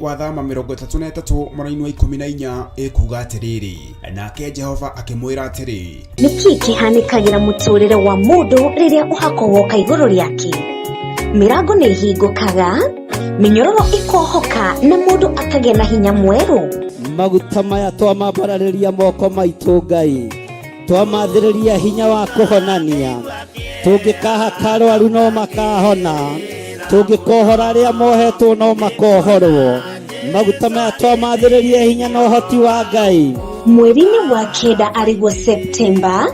wa Thama 33 mũraini wa 14 ĩkuga atĩrĩrĩ, nake Jehova akĩmwĩra atĩrĩ, Nĩ kĩĩ kĩhanĩkagĩra mũtũrĩre wa mũndũ rĩrĩa ũhako woka igũrũ rĩake? Mĩrango nĩ ĩhingũkaga, mĩnyororo ĩkohoka na mũndũ akagĩa na hinya mwerũ. Maguta maya twamambararĩria moko maitũ Ngai, twamathĩrĩria hinya wa kũhonania. Tũngĩkahaka arwaru no makahona, tũngĩkohora arĩa mohetwo no makohorwo. Maguta maya twamathĩrĩria hinya na ũhoti wa Ngai. Mweri-inĩ wa kenda arĩguo Septemba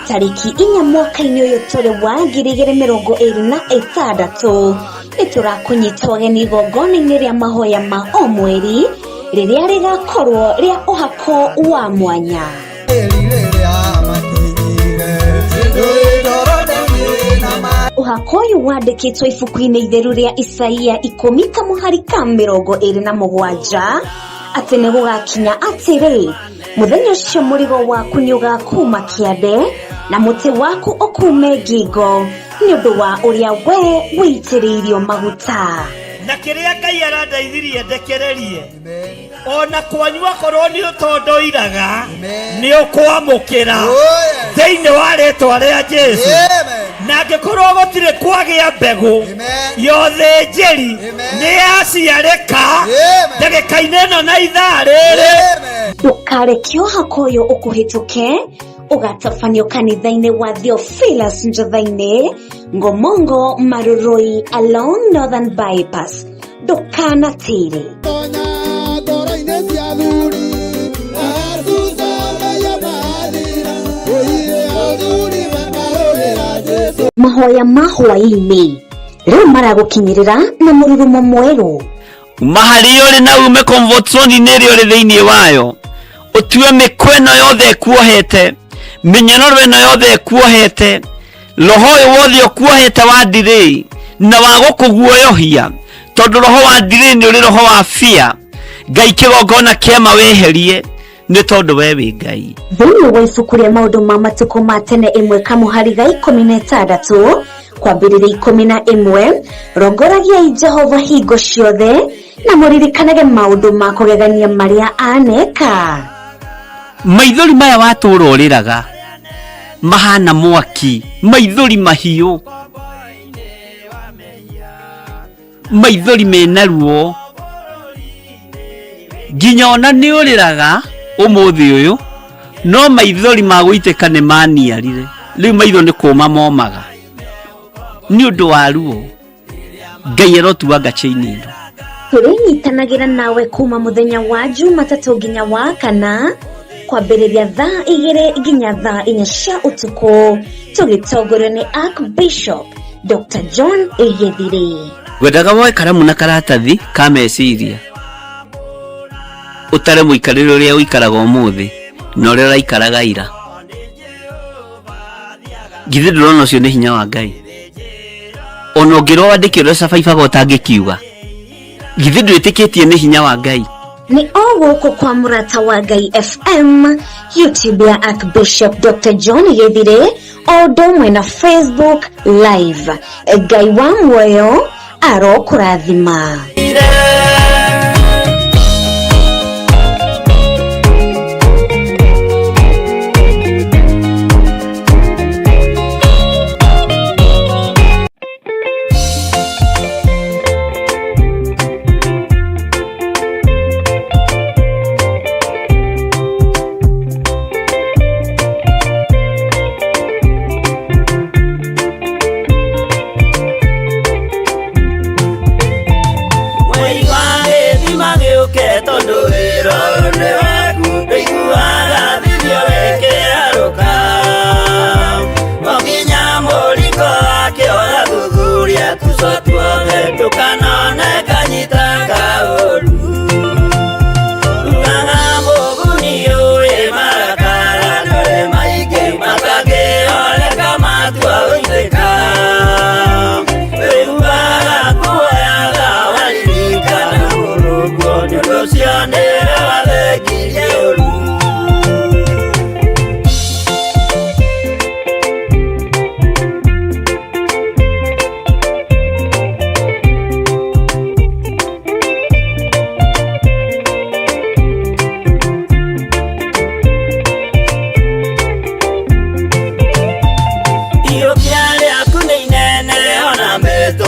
tarĩki 4 mwaka-inĩ ũyũ tũrĩ wa 2026, nĩ tũrakũnyita ũgeni igongona-inĩ rĩa mahoya ma o mweri rĩrĩa rĩgakorwo rĩa ũhako wa mwanya. Ũhako ũyũ wandĩkĩtwo ibuku-inĩ itheru rĩa Isaia 10 kamũhari ka 27 atĩ nĩ gũgakinya atĩrĩ, mũthenya ũcio mũrigo waku nĩ ũgakuma kĩande na mũtĩ waku ũkume ngingo nĩ ũndũ wa ũrĩa we wĩitĩrĩirio maguta. Na kĩrĩa Ngai arandeithirie ndekererie, ona kwanyu akorwo nĩ ũtondoiraga nĩ ũkwamũkĩra thĩinĩ wa rĩtwa rĩa Jesu. Na angĩkorwo gũtirĩ kwagĩa mbegũ ya ũthĩnjĩri nĩ yaciarĩka ndagĩka-inĩ ĩno na ithaa rĩrĩ. Ndũkareke ũhako ũyũ ũkũhĩtũke, ũgatabanio kanitha-inĩ wa Theophilus Njotha-inĩ, Ngomongo Marurui along Northern Bypass. Ndũkanatĩre. Mahoya ma hwaĩ-inĩ rĩu maragũkinyĩrĩra na mũrurumo mwerũ. Uma harĩa ũrĩ na ume comfort zone-inĩ ĩrĩa ũrĩ thĩinĩ wayo, ũtue mĩkwa ĩno yothe ĩkuohete, mĩnyororo ĩno yothe ĩkuohete, roho ũyũ wothe ũkuohete wa delay na wa gũkũguoyohia, tondũ roho wa delay nĩ ũrĩ roho wa fear. Ngai kĩgongona kĩama weherie, nĩ tondũ we wĩ Ngai. Thĩinĩ wa ibuku rĩa maũndũ ma matukũ ma tene ĩmwe kamũhari ga 16 kwambĩrĩria 11, rongoragiai Jehova hingo ciothe na mũririkanage maũndũ ma kũgegania marĩa aneka. Maithori maya watũra ũrĩraga mahana mwaki, maithori mahiũ, maithori mena ruo, nginya ona nĩ ũrĩraga ũmũthĩ ũyũ, no maithori ma gũitĩka nĩ maniarire. Rĩu maitho nĩ kũma momaga nĩ ũndũ wa ruo. Ngai arotuanga chain ĩno. Tũrĩnyitanagĩra nawe kuma mũthenya wa Jumatatũ nginya wa kana, kwambĩrĩria thaa 2 nginya thaa 4 cia ũtukũ, tũgĩtongorio nĩ Archbishop Dr. John Gĩthirĩ. Ngwendaga woe karamu na karatathi ka meciria, ũtare mũikarĩre ũrĩa ũikaraga ũmũthĩ na ũrĩa ũraikaraga ira. Githĩ ndũrona ũcio nĩ hinya wa Ngai? Ona ũngĩrwo wandĩke ũrĩa cabaibaga ũtangĩkiuga, githĩ ndwĩtĩkĩtie nĩ hinya wa Ngai? Nĩ o gũkũ kwa Mũrata wa Ngai FM, YouTube ya Archbishop Dr. John Gĩthirĩ, o ũndũ ũmwe na Facebook Live. Ngai wa muoyo arokũrathima.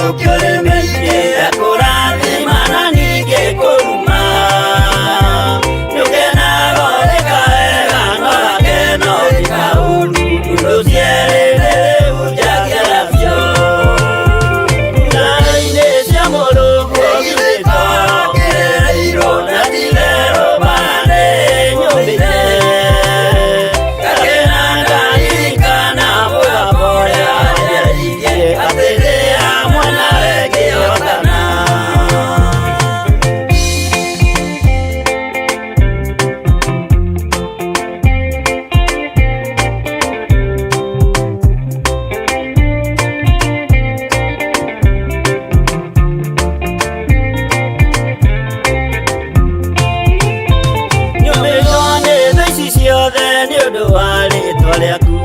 Mĩthũkio nĩ mĩingĩ ekũrathima na ningĩ kũruma. Nĩũkenaga ũrĩ kawega no gakeno ti kaũru, indo cierĩ rĩu njagia nacio. Ngano-inĩ cia Mũrungu githĩ twakĩrĩirwo na ti-itherũ mbara nĩnyũmĩte. Ngakena ndaririkana mũgambo ũrĩa wanjarĩirie atĩ ndĩ hamwe nawe ngĩhotana. Nyũmĩtwo nĩ thũ ici ciothe nĩ ũndũ wa rĩtwa rĩaku.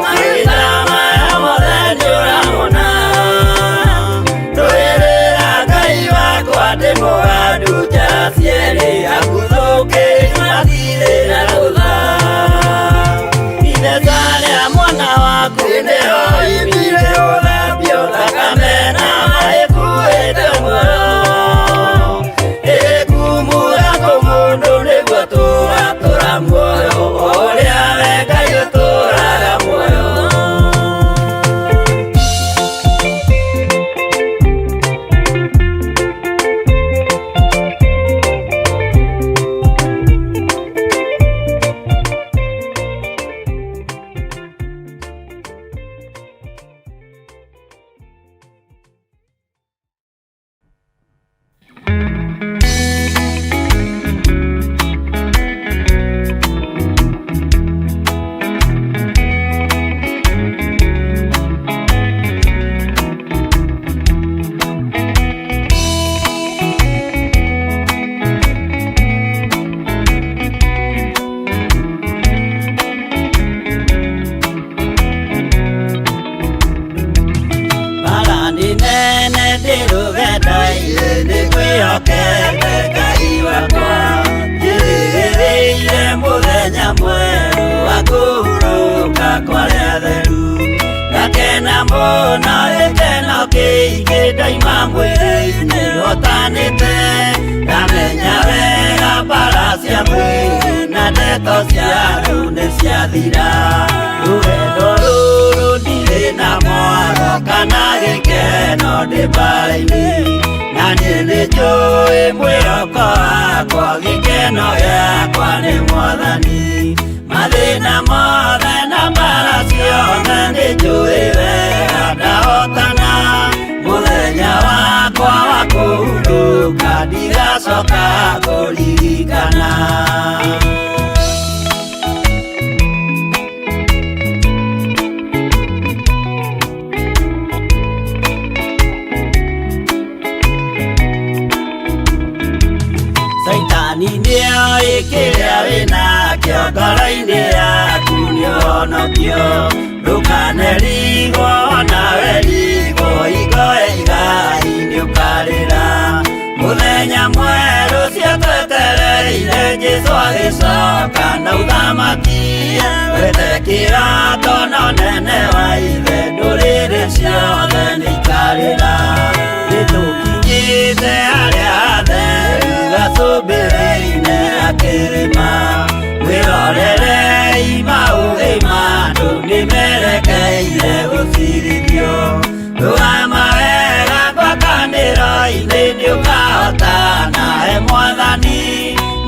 Mahinda maya mothe nĩũramona. Ndũĩrĩra Ngai wakwa ndĩ mũgandu njara cierĩ, akuthũkĩri matirĩ na rũtha. Ithesa rĩa mwana waku nĩho oimire gũthambio thakame na maĩ kuĩte muoyo. Ĩkumura kũmũndũ nĩguo tũratũra muoyo, o ũrĩa we Ngai ũtũraga muoyo. Bara nĩ nene ndĩ rũgendo-inĩ nĩngwĩhokete Ngai wakwa. Njĩrĩgĩrĩire mũthenya mwerũ wa kũhurũka kwa arĩa atheru. Ngakena mũno gĩkeno kĩingĩ ndoima mwĩrĩ-inĩ hotanĩte. Ndamenya wega mbara cia mwĩrĩ na ndeto cia andũ nĩciathira. Rũgendo rũrũ ndirĩ na mwaro kana gĩkeno ndĩ mbara-inĩ. Na niĩ nĩnjũĩ mwĩhoko wakwa gĩkeno gĩakwa nĩ Mwathani. Mathĩna mothe na mbara ciothe nĩnjũĩ wega ndahotana. Mũthenya wakwa wa kũhurũka ndigacoka kũririkana. Caitani nĩoĩ kĩrĩa wĩnakĩo ngoro-inĩ yaku nĩũhonokio. Ndũkanerigwo onawe rigwo hingo ya igai nĩũkarĩra. Mũthenya mwerũ ciatwetereire Jesũ agĩcoka na ũthamaki. Wethe kĩrato na ũnene wa ithe ndũrĩrĩ ciothe nĩikarĩra. Nĩtũkinyĩte harĩa hatheru gacũmbĩrĩ-inĩ ga kĩrĩma. Mwĩrorerei maũthĩ ma andũ nĩmerekeire gũcirithio. Rũgama wega ngwatanĩro-inĩ nĩũkahotana he Mwathani.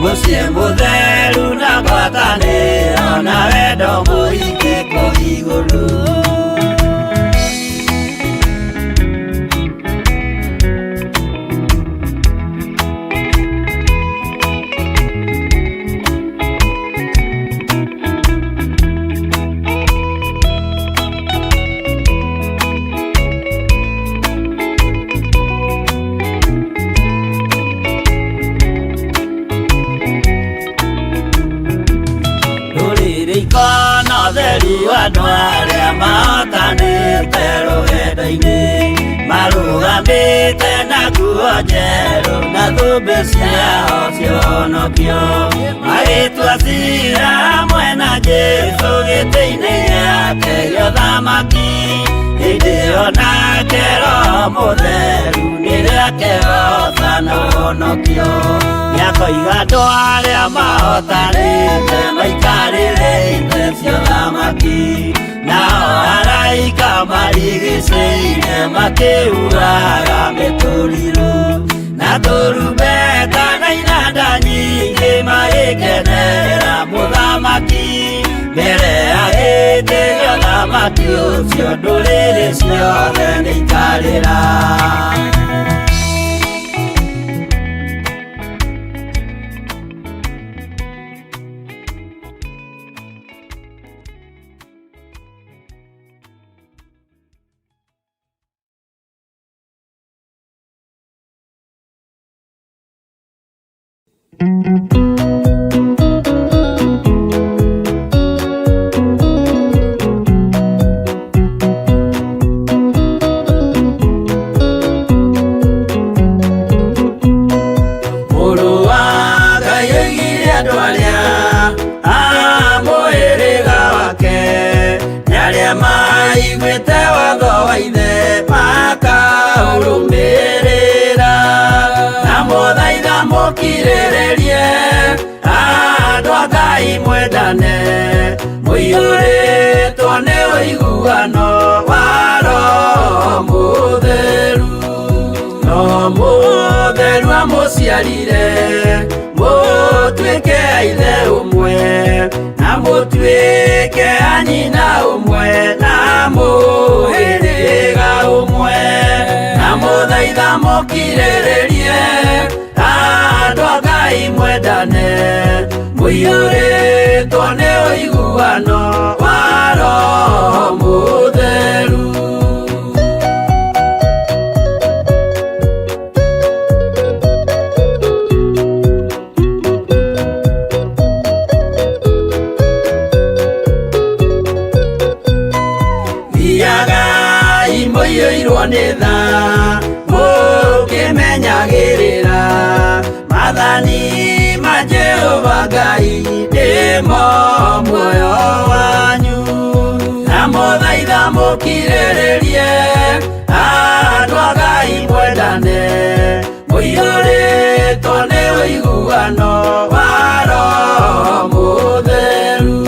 Mũciĩ mũtheru na ngwatanĩro na wendo mũingĩ kũu igũrũ. Ndũrĩrĩ ikona ũtheru andũ arĩa mahotanĩte rũgendo-inĩ. Marũgamĩte na nguo njerũ na thũmbĩ ciao cionokio. Magĩtua cira hamwe na Jesũ gĩtĩ-inĩ gĩake gĩa ũthamaki. Hĩndĩ ĩyo nake Roho Mũtheru Akĩhota na ũhonokio. Nĩakoiga andũ arĩa mahotanĩte maikarĩre itĩ cia ũthamaki, nao araika marigicĩirie makĩhuhaga mĩtũrirũ na tũrumbeta na inanda nyingĩ, magĩkenerera mũthamaki mbere ya gĩtĩ gĩa ũthamaki ũcio. Ndũrĩrĩ ciothe nĩikarĩra. Mũrũ wa Ngai oigire andũ arĩa a mũhĩrĩga wake nĩ arĩa maiguĩte watho wa ithe makaũrũmĩrĩra, na mũthaitha mũkirĩrĩrie andũ a Ngai mwendane, mũiyũrĩtwo nĩ ũiguano wa Roho Mũtheru. Roho Mũtheru amũciarire mũtuĩke a ithe ũmwe, na mũtuĩke a nyina ũmwe, na mũhĩrĩga ũmwe. Na mũthaitha mũkirĩrĩrie andũ a Ngai mwendane, mũiyũrĩtwo nĩ ũiguano wa Roho Mũtheru. Thiagai mũiyũirwo nĩ tha, mũkĩmenyagĩrĩra maathani ma Jehova Ngai nĩmo muoyo wanyu. Na mũthaitha mũkirĩrĩrie andũ a Ngai mwendane, mũiyũrĩtwo nĩ ũiguano wa Roho Mũtheru.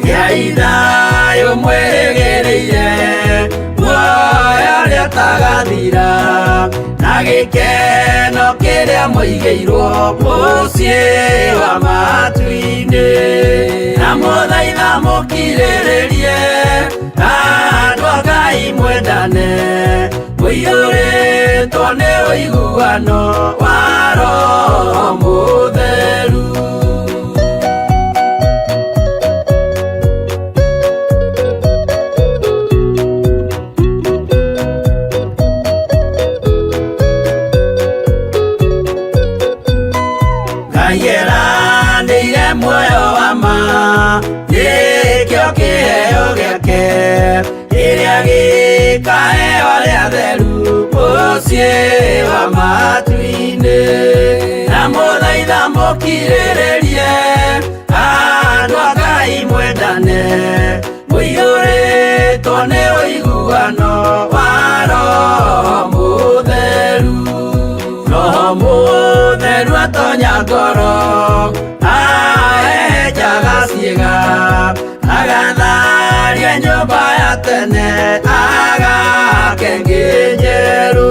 Gĩai thayũ mwĩrĩgĩrĩire muoyo ũrĩa ũtagathira, na gĩkeno kĩrĩa mũigĩirwo mũciĩ wa matu-inĩ. Na mũthaitha mũkirĩrĩrie andũ a Ngai mwendane, mũiyũrĩtwo nĩ ũiguano wa Roho Mũtheru. Ngai eranĩire muoyo wa ma, nĩkĩo kĩheo gĩake kĩrĩa gĩkaheo arĩa atheru mũciĩ wa matu-inĩ. Na mũthaitha mũkirĩrĩrie andũ a Ngai mwendane, mũiyũrĩtwo nĩ ũiguano wa Roho Mũtheru. Roho Mũtheru atonya ngoro, ahehenjaga ciĩga, agatharia nyũmba ya tene, agake ĩngĩ njerũ.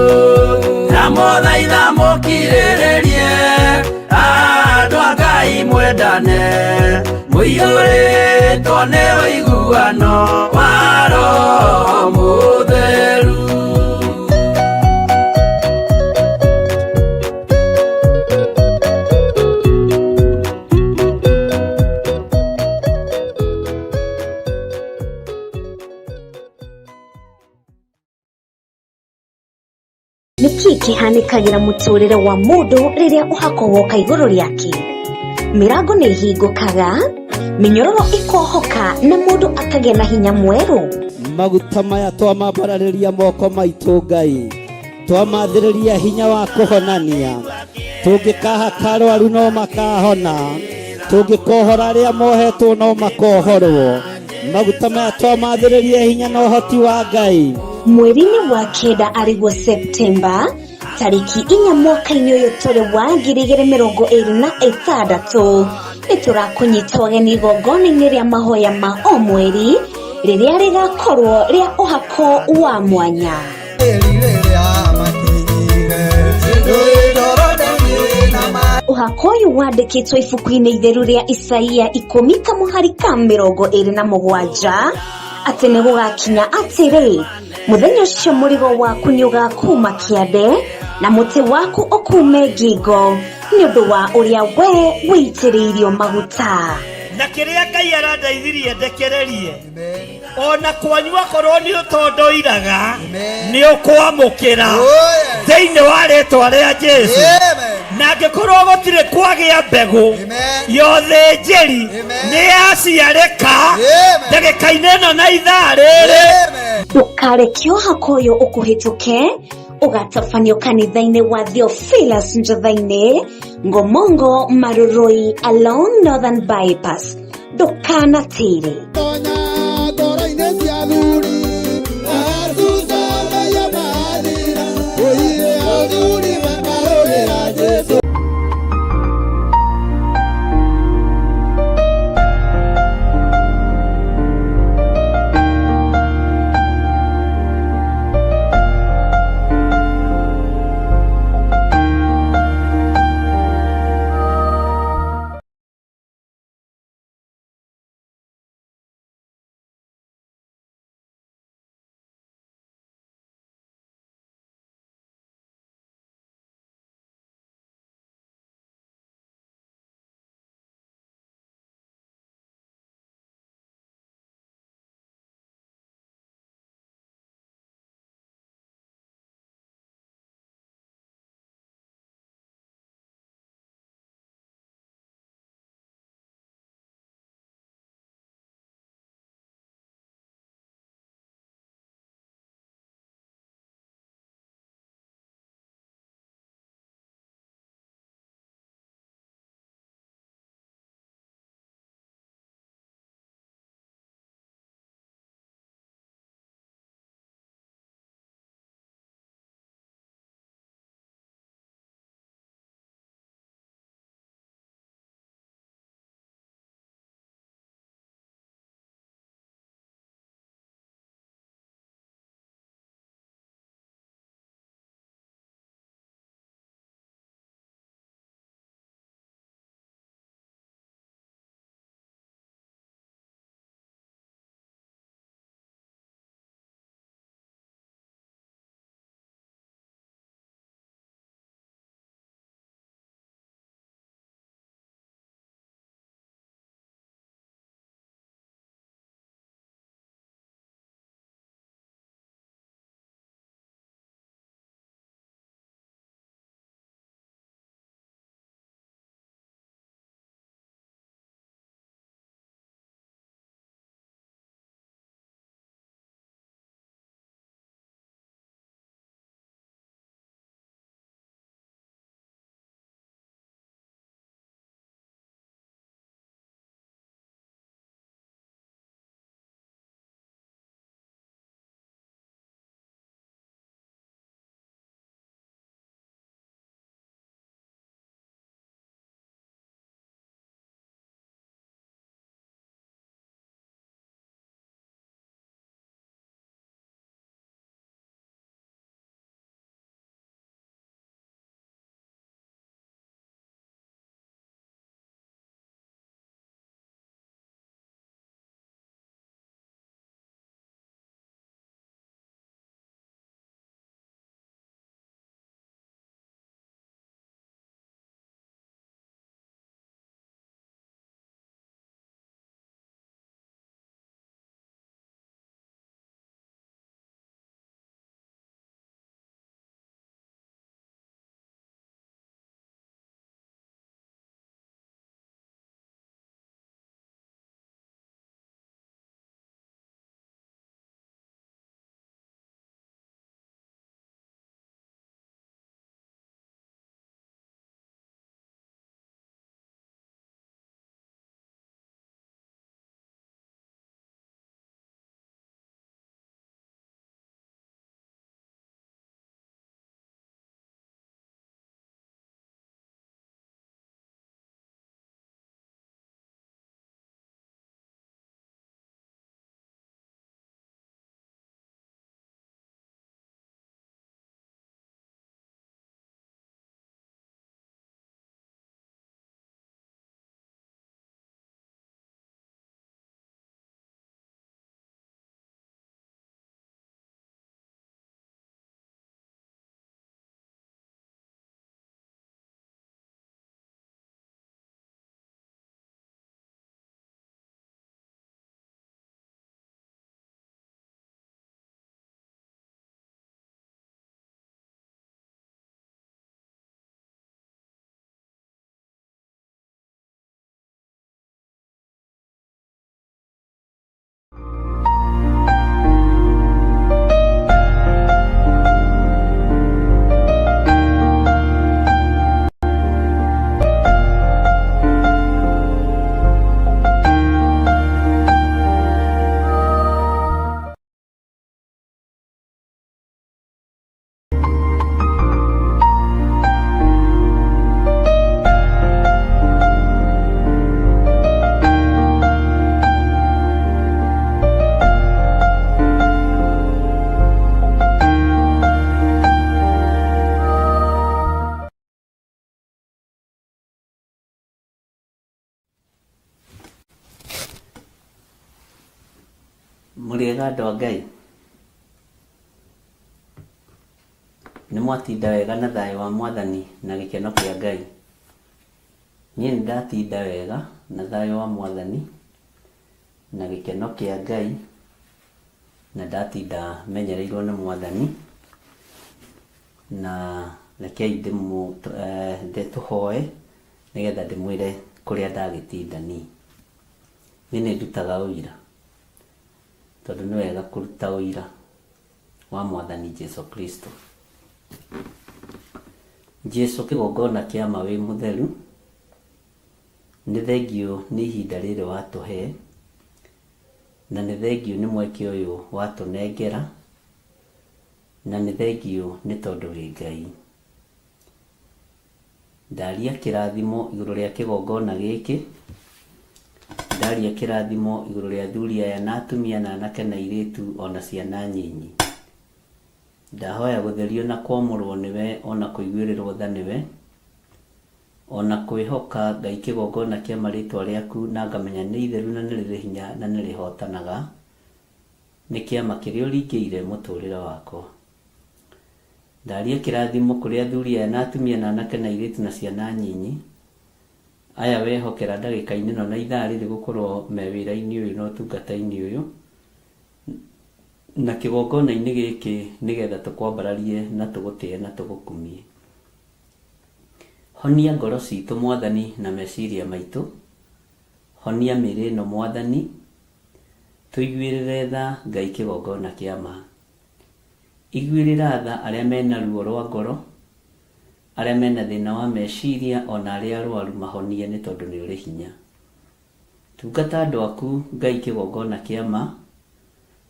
Na mũthaitha mũkirĩrĩrie andũ a Ngai mwendane, mũiyũrĩtwo nĩ ũiguano wa Roho Mũtheru. Nĩ kĩĩ kĩhanĩkagĩra mũtũrĩre wa mũndũ rĩrĩa ũhako woka igũrũ rĩake? Mĩrango nĩ ĩhingũkaga, mĩnyororo ĩkohoka, na mũndũ akagĩa na hinya mwerũ. Maguta maya twamambararĩria moko maitũ Ngai, twamathĩrĩria hinya wa kũhonania, tũngĩkahaka arwaru no makahona, tũngĩkohora arĩa mohetwo no makohorwo. Maguta maya twamathĩrĩria hinya na ũhoti wa Ngai. Mweri-inĩ wa kenda arĩguo Septemba. Tarĩki 4 mwaka-inĩ ũyũ tũrĩ wa 2026 nĩ tũrakũnyita ũgeni igongona-inĩ rĩa mahoya ma o mweri rĩrĩa rĩgakorwo rĩa ũhako wa mwanya. Ũhako ũyũ wandĩkĩtwo ibuku-inĩ itheru rĩa Isaia 10 kamũhari ka 27 atĩ nĩ gũgakinya atĩrĩ, mũthenya ũcio mũrigo waku nĩ ũgakuma kĩande na mũtĩ waku ũkume ngingo nĩ ũndũ wa ũrĩa we wĩitĩrĩirio maguta. Na kĩrĩa Ngai arandeithirie ndekererie ona kwanyu akorwo nĩ ũtondoiraga nĩ ũkwamũkĩra thĩinĩ wa rĩtwa rĩa Jesu. Na angĩkorwo gũtirĩ kwagĩa mbegũ ya ũthĩnjĩri nĩ yaciarĩka ndagĩka-inĩ ĩno na ithaa rĩrĩ. Ndũkareke ũhako ũyũ ũkũhĩtũke, ũgatabanio kanitha-inĩ wa Theophilus Njotha-inĩ, Ngomongo Marurui along Northern Bypass. Ndũkanatĩre. Mũrĩega andũ a Ngai? Nĩ mwatinda wega na thayũ wa Mwathani na gĩkeno kĩa Ngai? Niĩ nĩ ndatinda wega na thayũ wa Mwathani na gĩkeno kĩa Ngai, na ndatinda menyereirwo nĩ Mwathani, na rekei tũhoe nĩgetha ndĩmwĩre kũrĩa ndagĩtinda niĩ. Niĩ nĩ ndutaga ũira, tondũ nĩ wega kũruta ũira wa Mwathani Jesu Kristo. Jesu kĩgongona kĩa ma wĩ mũtheru, nĩ thengiũ nĩ ihinda rĩrĩ watũhe, na nĩ thengiũ nĩ mweke ũyũ watũnengera, na nĩ thengiũ nĩ tondũ wĩ Ngai. Ndaria kĩrathimo igũrũ rĩa kĩgongona gĩkĩ, ndaria kĩrathimo igũrũ rĩa athuri aya na atumia na anake na airĩtu ona ciana nyinyi. Ndahoya gũtherio na kwamũrwo nĩwe ona kũiguĩrĩrwo tha nĩwe, ona kwĩhoka Ngai kĩgongona kĩa marĩtwa rĩaku na ngamenya nĩ itheru na nĩ rĩrĩ hinya na nĩ rĩhotanaga, nĩ kĩama kĩrĩa ũringĩire mũtũrĩre wakwa. Ndaria kĩrathimo kũrĩ athuri aya na atumia na anake na airĩtu na ciana nyinyi, aya wehokera ndagĩka-inĩ ĩno na ithaa rĩrĩ gũkorwo me wĩra-inĩ ũyũ na ũtungata-inĩ ũyũ, na kĩgongona-inĩ gĩkĩ nĩgetha tũkwambararie na tũgũtĩe na tũgũkumie. Honia ngoro citũ Mwathani na meciria maitũ, honia mĩĩrĩ ĩno Mwathani, tũiguĩrĩre tha Ngai kĩgongona kĩa ma. Iguĩrĩra tha arĩa mena ruo rwa ngoro, arĩa mena thĩna wa meciria ona arĩa arwaru mahonie nĩ tondũ nĩ ũrĩ hinya. Tungata andũ aku Ngai kĩgongona kĩa ma,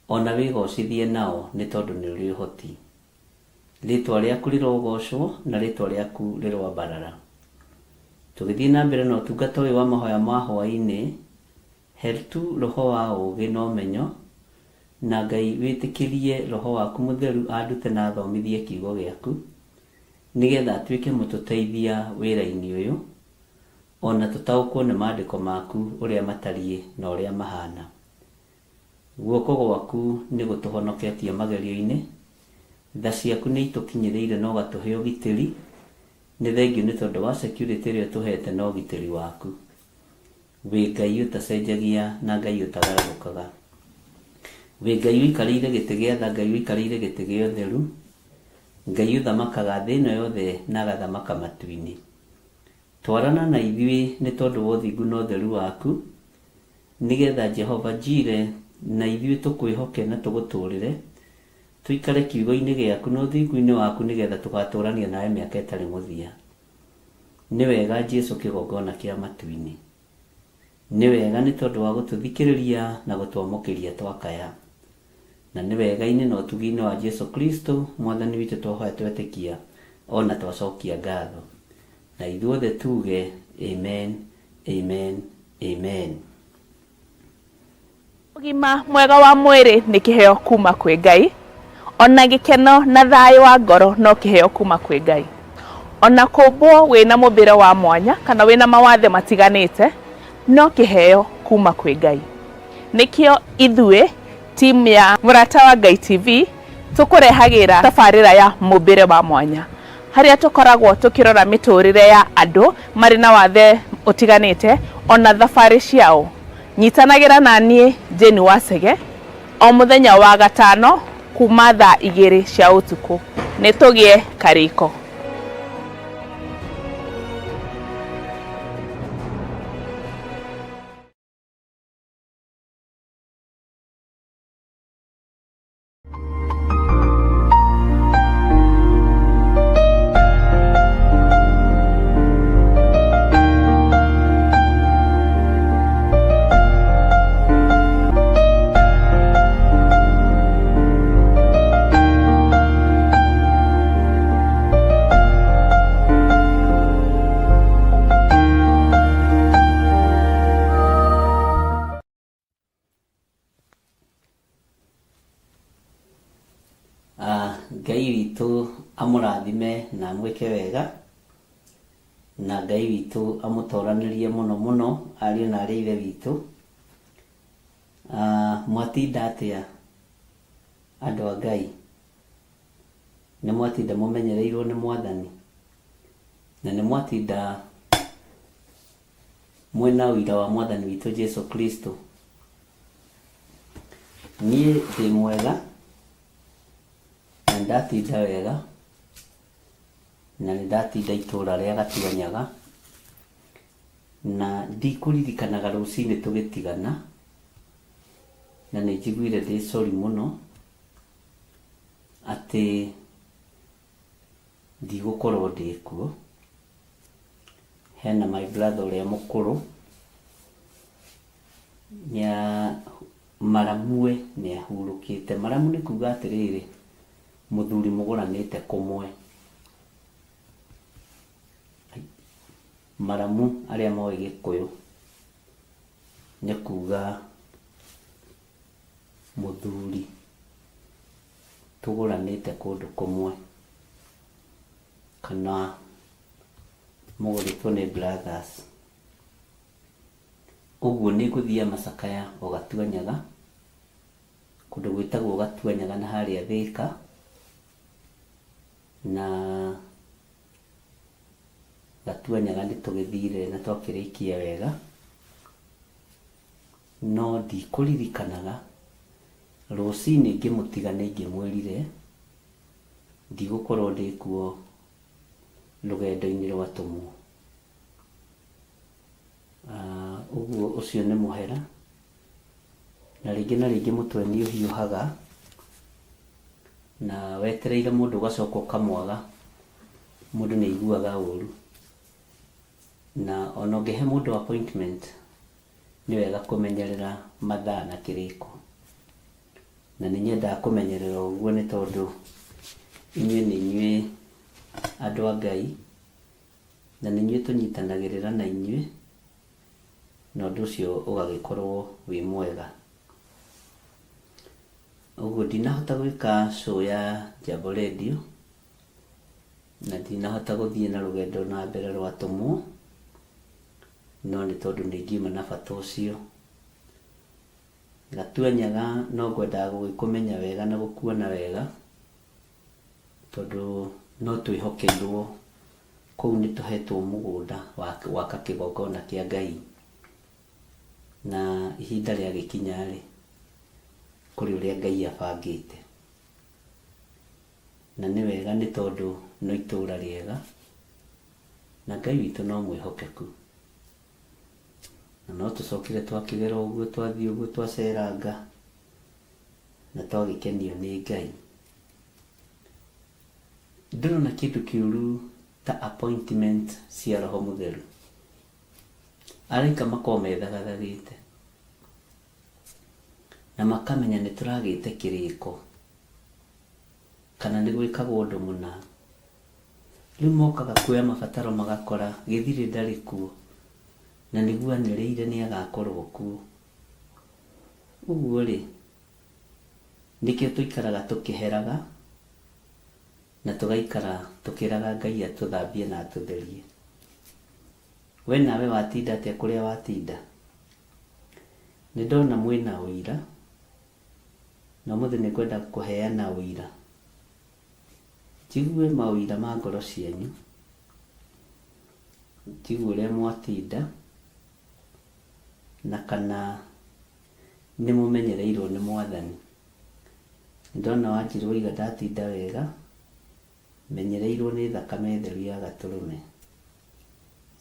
ona wĩgocithie nao nĩ tondũ nĩ ũrĩ ũhoti. Rĩtwa rĩaku rĩrogocwo na rĩtwa rĩaku rĩroambarara. Tũgĩthiĩ na mbere na ũtungata ũyũ wa mahoya ma hwaĩ-inĩ, he tu roho wa ũũgĩ na ũmenyo, na Ngai wĩtĩkĩrie roho waku mũtheru andute na athomithie kiugo gĩaku, nĩgetha atuĩke mũtũteithia wĩra-inĩ ũyũ, ona tũtaũkwo nĩ maandĩko maku ũrĩa matariĩ na ũrĩa mahana. Guoko gwaku nĩ gũtũhonoketie magerio-inĩ, tha ciaku nĩ itũkinyĩrĩire na ũgatũhe ũgitĩri, nĩ thengiũ nĩ tondũ wa security ĩrĩa ũtũhete na ũgitĩri waku. Wĩ Ngai ũtacenjagia na Ngai ũtagarũrũkaga. Wĩ Ngai ũikarĩire gĩtĩ gĩa tha, Ngai ũikarĩire gĩtĩ gĩa ũtheru, Ngai ũthamakaga thĩ ĩno yothe na agathamaka matu-inĩ. Twarana na ithuĩ nĩ tondũ wa ũthingu na ũtheru waku, nĩgetha Jehova Jireh na ithuĩ tũkwĩhoke na tũgũtũũrĩre, tũikare kiugo-inĩ gĩaku na ũthingu-inĩ waku nĩgetha tũgatũũrania nawe mĩaka ĩtarĩ mũthia. Nĩ wega Jesu kĩgongona kĩa matu-inĩ. Nĩ wega nĩ tondũ wa gũtũthikĩrĩria na gũtwamũkĩria twakaya. Na nĩ wega-inĩ na ũtugi-inĩ wa Jesu Kristo Mwathani witũ twahoya twetĩkia ona twacokia ngatho. Na ithuothe tuge amen, amen, amen. Ũgima mwega wa mwĩrĩ nĩ kĩheo kuma kwĩ Ngai, ona gĩkeno na thayũ wa ngoro no kĩheo kuma kwĩ Ngai. Ona kũmbwo wĩna mũmbĩre wa mwanya kana wĩna mawathe matiganĩte no kĩheo kuma kwĩ Ngai. Nĩkĩo ithuĩ team ya Mũrata wa Ngai TV tũkũrehagĩra tabarĩra ya mũmbĩre wa mwanya harĩa tũkoragwo tũkĩrora mĩtũrĩre ya andũ marĩ na wathe ũtiganĩte ona thabarĩ ciao. Nyitanagĩra na niĩ Jane Wacege o mũthenya wa gatano kuma thaa 2 cia ũtukũ. Nĩ tũgĩe karĩko. Ngai witũ amũrathime na amwĩke wega, na Ngai witũ amũtoranĩrie mũno mũno ariũ na arĩ ithe witũ. Mwatinda atĩa? Andũ a Ngai, nĩ mwatinda mũmenyereirwo nĩ Mwathani, na nĩ mwatinda mwĩna ũira wa Mwathani witũ Jesu Kristo. Niĩ ndĩ mwega, na nĩ ndatinda wega, na nĩ ndatinda itũra rĩa Gatuanyaga, na ndikũririkanaga rũcinĩ tũgĩtigana, na nĩ njiguire ndĩ sorry mũno atĩ ndigũkorwo ndĩ kuo. Hena my brother ũrĩa mũkũrũ, nĩa maramue nĩ ahurũkĩte. Maramu nĩ kuga atĩrĩrĩ, mũthuri mũgũranĩte kũmwe. Maramu arĩa moĩ Gĩkũyũ nĩ kuga mũthuri tũgũranĩte kũndũ kũmwe, kana mũgũrĩtwo nĩ brothers. Ũguo nĩ ngũthiaga macakaya o Gatuanyaga, kũndũ gwĩtagwo Gatuanyaga na harĩa Thĩka, na Gatuanyaga nĩ tũgĩthire na twakĩrĩkia wega, no ndikũririkanaga rũcinĩ ngĩmũtiga nĩ ingĩmwĩrire ndigũkorwo ndĩ kuo rũgendo-inĩ rwa atũmwo. Ũguo ũcio nĩ mũhera, na rĩngĩ na rĩngĩ mũtwe nĩ ũhiũhaga, na wetereire mũndũ ũgacoka ũkamwaga, mũndũ nĩ aiguaga ũru. Na ona ũngĩhe mũndũ appointment, nĩ wega kũmenyerera mathaa na kĩrĩko. Na nĩ nyendaga kũmenyerera ũguo nĩ tondũ inyuĩ nĩ inyuĩ andũ a Ngai, na nĩ inyuĩ tũnyitanagĩrĩra na inyuĩ, na ũndũ ũcio ũgagĩkorwo wĩ mwega. Ũguo ndinahota gwĩka show ya Jambo Radio, na ndinahota gũthiĩ na rũgendo na mbere rwa atũmwo, no nĩ tondũ nĩ ngiuma na bata ũcio. Gatuanyaga no ngwendaga gũgĩkũmenya wega na gũkuona wega, tondũ no twĩhokeirwo kũu nĩ tũhetwo mũgũnda wa gwaka kĩgongona kĩa Ngai, na ihinda rĩagĩkinya rĩ, kũrĩ ũrĩa Ngai abangĩte. Na nĩ wega nĩ tondũ no itũra rĩega, na Ngai witũ no mwĩhokeku. Na no tũcokire twakĩgera ũguo, twathiĩ ũguo twaceranga, na twagĩkenio nĩ Ngai. Ndũrona kĩndũ kĩũru ta appointment cia Roho Mũtheru. Araika makoragwo methagathagĩte, na makamenya nĩ tũragĩte kĩrĩko, kana nĩ gwĩkagwo ũndũ mũna. Rĩu mokaga kuoya mabataro magakora gĩthirĩ ndarĩ kuo, na nĩguo anĩrĩire nĩ agakorwo kuo. Ũguo rĩ, nĩkĩo tũikaraga tũkĩheraga, na tũgaikara tũkĩraga Ngai atũthambie na atũtherie. We nawe watinda atĩa kũrĩa watinda? Nĩ ndona mwĩna ũira, na ũmũthĩ nĩ ngwenda kũheana ũira. Njigue maũira ma ngoro cianyu, njigue ũrĩa mwatinda, na kana nĩ mũmenyereirwo nĩ Mwathani. Nĩ ndona Wanjirũ oiga ndatinda wega, menyereirwo nĩ thakame theru ya Gatũrũme.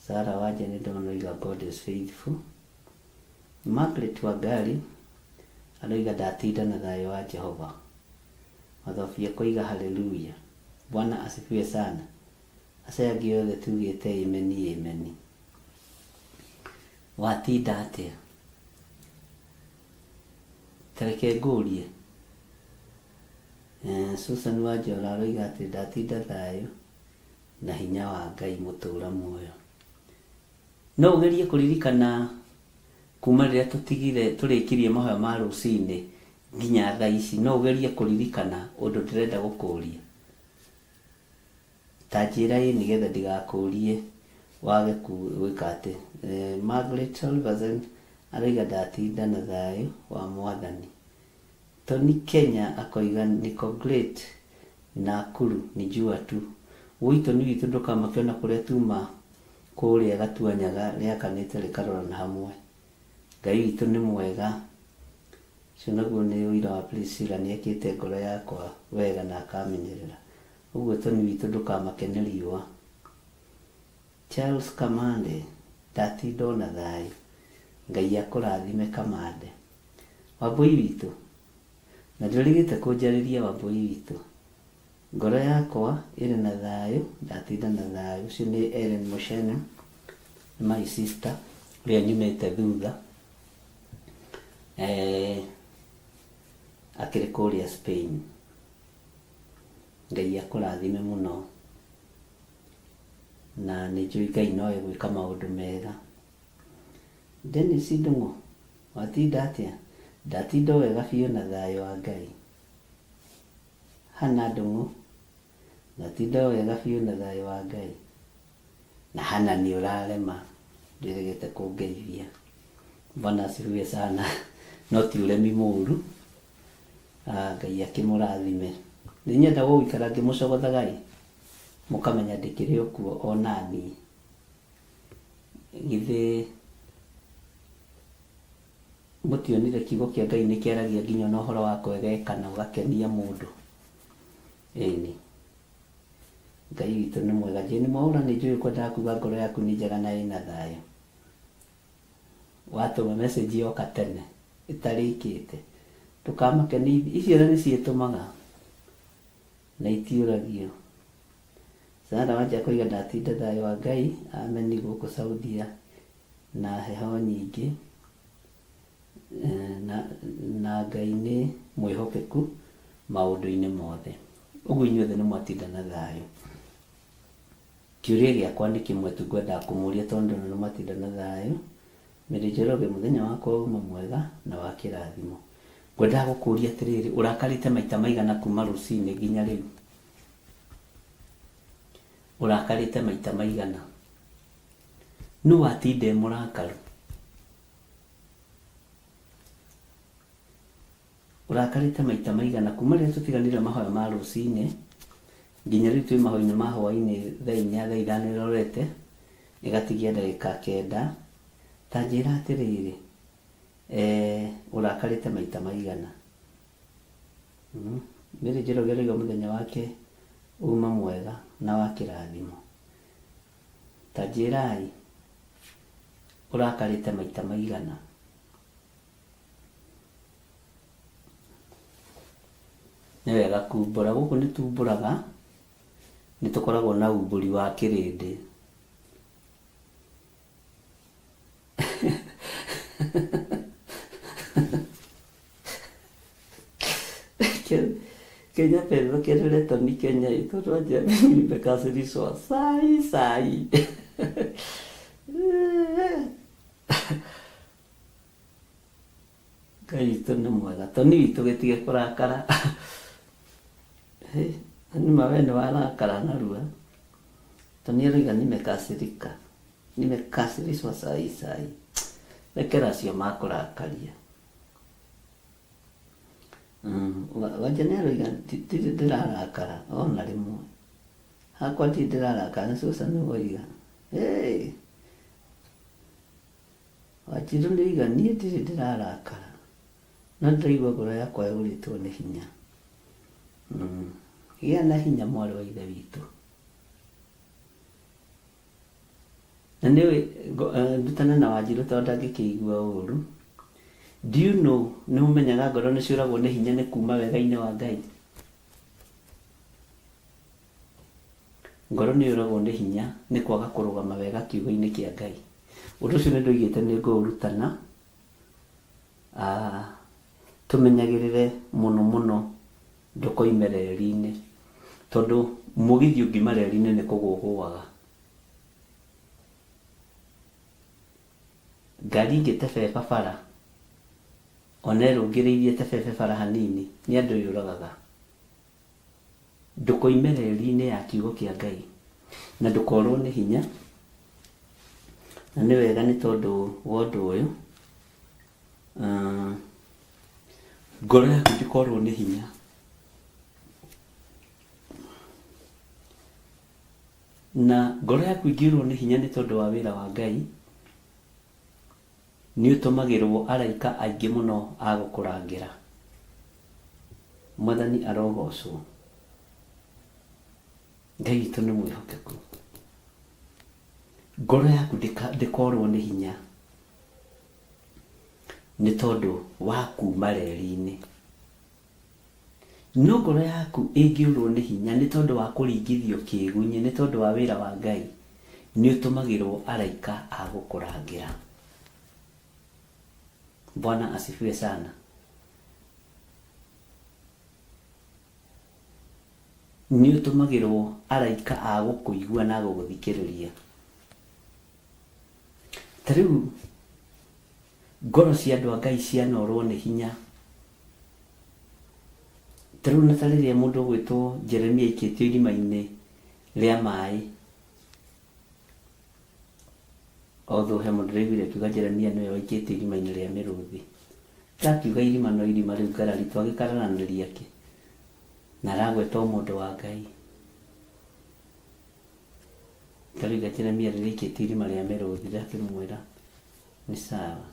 Sarah Wanja nĩ ndona oiga God is faithful. Margaret Wangari aroiga ndatinda na thayũ wa Jehova. Mathobia akoiga hallelujah. Bwana asifiwe sana. Acio angĩ othe tugĩte ameni ameni. Watinda atĩa? Ta reke ngũrie. Susan Wanjora aroiga atĩ ndatinda thayũ na hinya wa Ngai mũtũra muoyo. No ũgerie kũririkana kuma rĩrĩa tũtigire tũrĩkirie mahoya ma rũcinĩ nginya thaa ici, no ũgerie kũririkana ũndũ ndĩrenda gũkũria? Ta njĩra ĩ nĩgetha ndigakũrie wage gwĩka atĩ. Margaret Olverson aroiga ndatinda na thayũ wa Mwathani. Tony Kenya akoiga niko great Nakuru ni jua tu. Wũi Tony witũ ndũkamake ona kũrĩa tuma kũrĩa Gatuanyaga rĩakanĩte rĩkarorana hamwe. Ngai witũ nĩ mwega. Ũcio naguo nĩ ũira wa Priscilla nĩekĩte ngoro yakwa wega na akamenyerera. Ũguo Tony witũ ndũkamake nĩ riũa. Charles Kamande ndatinda ona thayũ. Ngai akũrathime Kamande. Wambũi witũ na ndũrĩgĩte kũnjarĩria Wambũi witũ. Ngoro yakwa ĩrĩ na thayũ ndatinda na thayũ. Ũcio nĩ Ellen Muchene nĩ my sister ũrĩa nyumĩte thutha. Eh, akĩrĩ kũrĩa Spain. Ngai akũrathime mũno na nĩ njũĩ Ngai no egwĩka maũndũ mega. Dennis Ndung'u, watinda atĩa? Ndatinda o wega biũ na thayũ wa Ngai. Hannah Ndung'u, ndatinda o wega biũ na thayũ wa Ngai. Na Hannah nĩ ũrarema, ndwĩrĩgĩte kũngeithia. Bwana asifiwe sana. No ti ũremi mũru. Ah, Ngai akĩmũrathime. Nĩ nyendaga gũikara ngĩmũcogothaga ĩ, mũkamenya ndĩkĩrĩ o kuo o naniĩ. Githĩ mũtionire kiugo kĩa Ngai nĩ kĩaragia nginya ona ũhoro wa kwegekana ũgakenia mũndũ? Ĩni. Ngai witũ nĩ mwega. Jane Mwaũra nĩ njũĩ ũkwendaga kuga ngoro yaku nĩ njega na ĩna thayũ. Watũma message yoka tene ĩtarĩkĩte. Ndũkamake nĩ icio na nĩ ciĩtũmaga na itiũragio. Sarah Wanja akoiga ndatinda thayũ wa Ngai ameni gũkũ Saudia na heho nyingĩ na, na Ngai nĩ mwĩhokeku maũndũ-inĩ mothe. Ũguo inyuothe nĩ mwatinda na thayũ. Kĩũria gĩakwa nĩ kĩmwe tu ngwendaga kũmũria tondũ ndona nĩ mwatinda na thayũ. Mary Njoroge, mũthenya wakwa uma mwega na wa kĩrathimo. Ngwendaga gũkũria atĩrĩrĩ, ũrakarĩte maita maigana kuma rũcinĩ nginya rĩu? Ũrakarĩte maita maigana? Nũ watinda e mũrakaru? Ũrakarĩte maita maigana kuma rĩrĩa tũtiganire mahoya ma rũcinĩ nginya rĩu twĩ mahoya-inĩ ma hwainĩ thaa inya thaa ithano ĩrorete ĩgatigia ndagĩka kenda. Ta njĩra atĩrĩrĩ, eh, ũrakarĩte maita maigana? Mm. Mary Njoroge aroiga mũthenya wake uma mwega na wa kĩrathimo. Ta njĩrai, ũrakarĩte maita maigana? Nĩ wega kumbũra. Gũkũ nĩ tumbũraga, nĩ tũkoragwo na umbũri wa kĩrĩndĩ. Kenya pesa kelele ni Kenya itoto nimekasirishwa sai sai. Ngai witũ nĩ mwega. Toni witũ gĩtige kũrakara. Nĩma we nĩ warakara narua. Toni aroiga nimekasirika. Nimekasirishwa sai sai. Rekera acio makũrakaria. Wanja nĩ aroiga ndirĩ ndĩrarakara ona rĩmwe. Hakwa ndirĩ ndĩrarakara nĩ cucu nĩ woiga. Hey! Wanjirũ nĩ oiga niĩ ndirĩ ndĩrarakara no ndĩraigua ngoro yakwa yũrĩtwo nĩ hinya. Gĩa na hinya mwarĩ wa ithe witũ. Na nĩ ũĩ ndutane na Wanjirũ tondũ ndangĩkĩigua ũru. Do you know nĩ ũmenyaga ngoro nĩ ciũragwo nĩ hinya nĩ kuma wega-inĩ wa Ngai? Ngoro nĩ yũragwo nĩ hinya nĩ kwaga kũrũgama wega kiugo-inĩ kĩa Ngai. Ũndũ ũcio nĩ ndoigĩte nĩ ngũũrutana, tũmenyagĩrĩre mũno mũno ndũkoime reri-inĩ, tondũ mũgithi ũngiuma reri-inĩ nĩ kũgũa ũgũaga. Ngari ĩngĩtebeba bara, ona ĩrũngĩrĩirie ĩtebebe bara hanini, nĩ andũ yũragaga. Ndũkoime reri-inĩ ya kiugo kĩa Ngai, na ndũkorwo nĩ hinya, na nĩ wega nĩ tondũ wa ũndũ ũyũ. Ngoro yaku ndĩkorwo nĩ hinya. Na ngoro yaku ĩngĩũrwo nĩ hinya nĩ tondũ wa wĩra wa Ngai, nĩ ũtũmagĩrwo araika aingĩ mũno a gũkũrangĩra. Mwathani arogocwo. Ngai witũ nĩ mwĩhokeku. Ngoro yaku ndĩkorwo nĩ hinya nĩ tondũ wa kuma reri-inĩ. No ngoro yaku ĩngĩũrwo nĩ hinya nĩ tondũ wa kũringithio kĩgunyĩ nĩ tondũ wa wĩra wa Ngai, nĩ ũtũmagĩrwo araika a gũkũrangĩra. Bwana asifiwe sana. Nĩ ũtũmagĩrwo araika a gũkũigua na gũgũthikĩrĩria. Ta rĩu ngoro cia andũ a Ngai cianorwo nĩ hinya. Ta rĩu na ta rĩrĩa mũndũ ũgwĩtwo Jeremia aikĩtio irima-inĩ rĩa maĩ. Although he mũndũ ndĩraiguire akiuga Jeremia nĩwe waikĩtio irima-inĩ rĩa mĩrũthi. Ndakiuga irima no irima rĩu ngarari twagĩkararanĩria kĩ? Na aragweta o mũndũ wa Ngai. Ndarauga Jeremia rĩrĩa aikĩtio irima rĩa mĩrũthi ndakĩmwĩra nĩ sawa.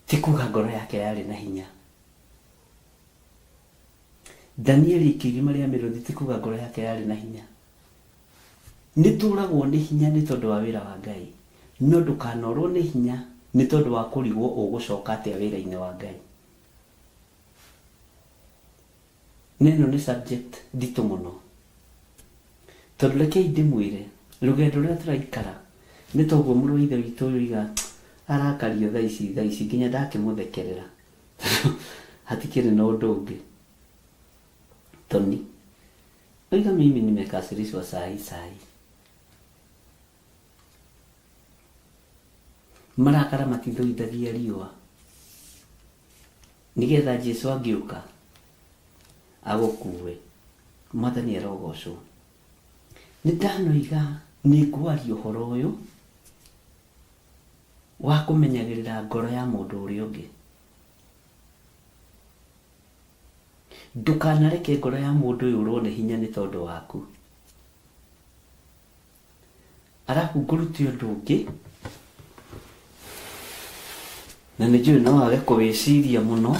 Ti kuga ngoro yake yarĩ na hinya. Danieli aikio irima rĩa mĩrũthi ti kuga ngoro yake yarĩ na hinya. Nĩ tũragwo nĩ hinya nĩ tondũ wa wĩra wa Ngai, no ndũkanorwo nĩ hinya nĩ tondũ wa kũrigwo ũgũcoka atĩa wĩra-inĩ wa Ngai. Na ĩno nĩ subject nditũ mũno. Tondũ rekei ndĩmwĩre, rũgendo rũrĩa tũraikara, nĩ ta ũguo mũrũ wa ithe witũ ũyũ oiga, arakario thaa ici thaa ici, nginya ndakĩmũthekerera. Hatikĩrĩ na ũndũ ũngĩ. Tony, oiga mimi nimekasirishwa saa hii saa hii. Marakara matithũithagia riũa. Nĩgetha Jesu angĩũka agũkue. Mwathani arogocwo. Nĩ ndanoiga nĩ ngwaria ũhoro ũyũ wa kũmenyagĩrĩra ngoro ya mũndũ ũrĩa ũngĩ. Ndũkanareke ngoro ya mũndũ yũrwo nĩ hinya nĩ tondũ waku. Arabu ngũrute ũndũ ũngĩ, na nĩ njũĩ no wage kũwĩciria mũno,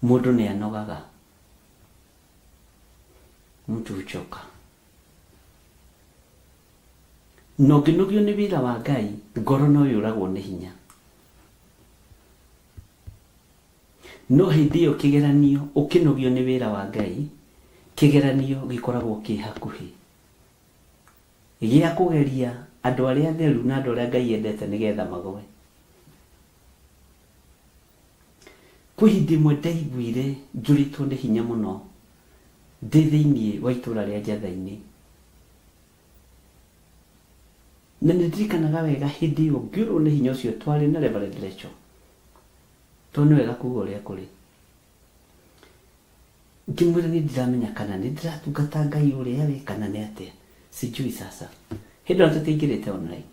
mũndũ nĩ anogaga. Mtu huchoka. Na ũngĩnogio nĩ wĩra wa Ngai, ngoro no yũragwo nĩ hinya. No hĩndĩ ĩyo kĩgeranio, ũkĩnogio nĩ wĩra wa Ngai, kĩgeranio gĩkoragwo kĩ hakuhĩ. Gĩa kũgeria andũ arĩa atheru na andũ arĩa Ngai endete nĩgetha magwe. Kwĩ hĩndĩ ĩmwe ndaiguire njũrĩtwo nĩ hinya mũno ndĩ thĩinĩ wa itũra rĩa Njatha-inĩ. Na nĩ ndirikanaga wega hĩndĩ ĩyo ngĩũrwo nĩ hinya ũcio twarĩ na Reverend Rachel. Tondũ nĩ wega kuga ũrĩa kũrĩ. Ngĩmwĩra niĩ ndiramenya kana nĩ ndĩratungata Ngai ũrĩa we kana nĩ atĩa. Sijui sasa. Hĩndĩ ĩyo tũtiaingĩrĩte online.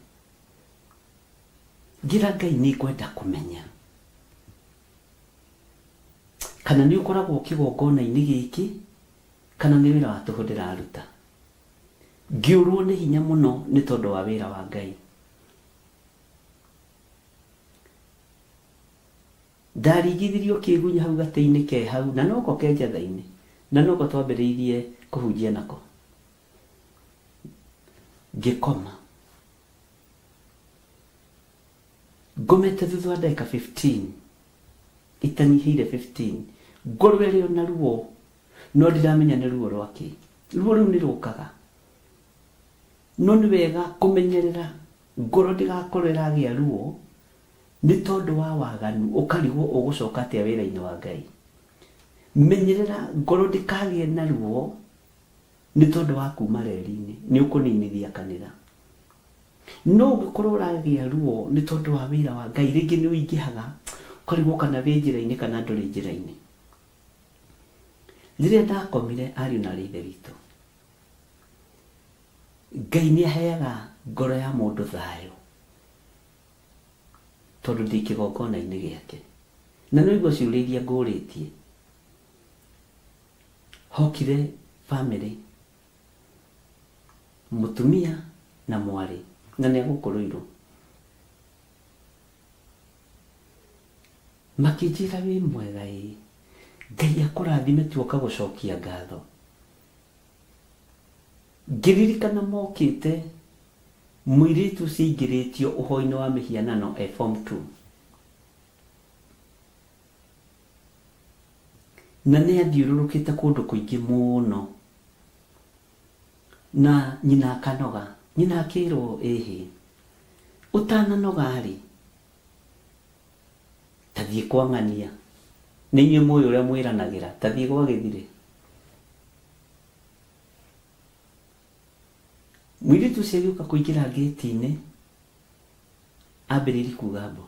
Ngĩra Ngai nĩ ngwenda kũmenya kana nĩ ũkoragwo kĩgongona-inĩ gĩkĩ kana nĩ wĩra wa tũhũ ndĩraruta. Ngĩũrwo nĩ hinya mũno nĩ tondũ wa wĩra wa Ngai. Ndaringithirio kĩgunyũ hau gatĩ-inĩ ke hau, na noko ke njatha-inĩ, na noko twambĩrĩirie kũhunjia nako. Ngĩkoma. Ngomete thutha wa ndagĩka 15, itanyihĩire 15, ngorwo ĩrĩ o na ruo, no ndiramenya nĩ ruo rwa kĩ. Ruo rũu nĩ rũkaga. No nĩ wega kũmenyerera ngoro ndĩgakorwo ĩragĩa ruo Nĩ tondũ wa waganu ũkarigwo ũgũcoka atĩa wĩra-inĩ wa Ngai. Menyerera ngoro ndĩkagĩe na ruo nĩ tondũ wa kuma reri-inĩ, nĩ ũkũninithia kanitha. No ũngĩkorwo ũragĩa ruo nĩ tondũ wa wĩra wa Ngai, rĩngĩ nĩ ũingĩhaga ũkarigwo kana wĩ njĩra-inĩ kana ndũrĩ njĩra-inĩ. Rĩrĩa ndakomire ariũ na aarĩ a Ithe witũ, Ngai nĩ aheaga ngoro ya mũndũ thayũ. Tondũ ndĩ kĩgongona-inĩ gĩake. Na nĩ waigua ciũria iria ngũrĩtie. Hokire family, mũtumia na mwarĩ, na nĩ a gũkũ Ruiru. Makĩnjĩra wĩ mwega ĩ, Ngai akũrathime tuoka gũcokia ngatho. Ngĩririkana mokĩte mũirĩtu ũcio aingĩrĩtio ũhoi-inĩ wa mĩhianano e form 2. Na nĩ athiũrũrũkĩte kũndũ kũingĩ mũno. Na nyina akanoga. Nyina akĩrwo ĩhĩ, ũtananoga rĩ, ta thiĩ kwa ng'ania. Nĩ inyuĩ mũĩ ũrĩa mwĩranagĩra, ta thiĩ gwa gĩthirĩ. Mũirĩtu ũcio agĩũka kũingĩra ngĩti-inĩ, ambĩrĩirie kuga mbu.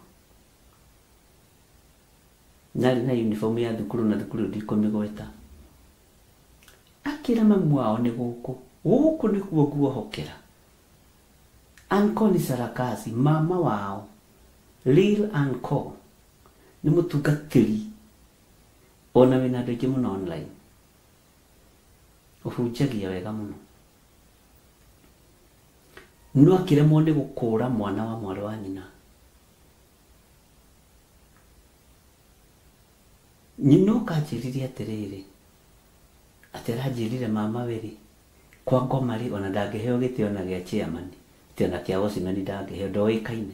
Na arĩ na uniform ya thukuru na thukuru ĩyo ndikũmĩgweta. Akĩra mamu wao nĩ gũkũ, gũkũ nĩkuo nguohokera. Uncle nĩ Sarakasi, mama wao, real uncle, nĩ mũtungatĩri ona wĩna andũ aingĩ mũno online. Ũhunjagia wega mũno. No akĩremwo nĩ gũkũra mwana wa mwarĩ wa nyina. Nyina oka anjĩrire atĩrĩrĩ, atĩ aranjĩrire mama we rĩ, kwa ngoma rĩ, ona ndangĩheo gĩtĩ ona gĩa chairman, atĩ ona kĩa watchman ndangĩheo, ndoĩkaine.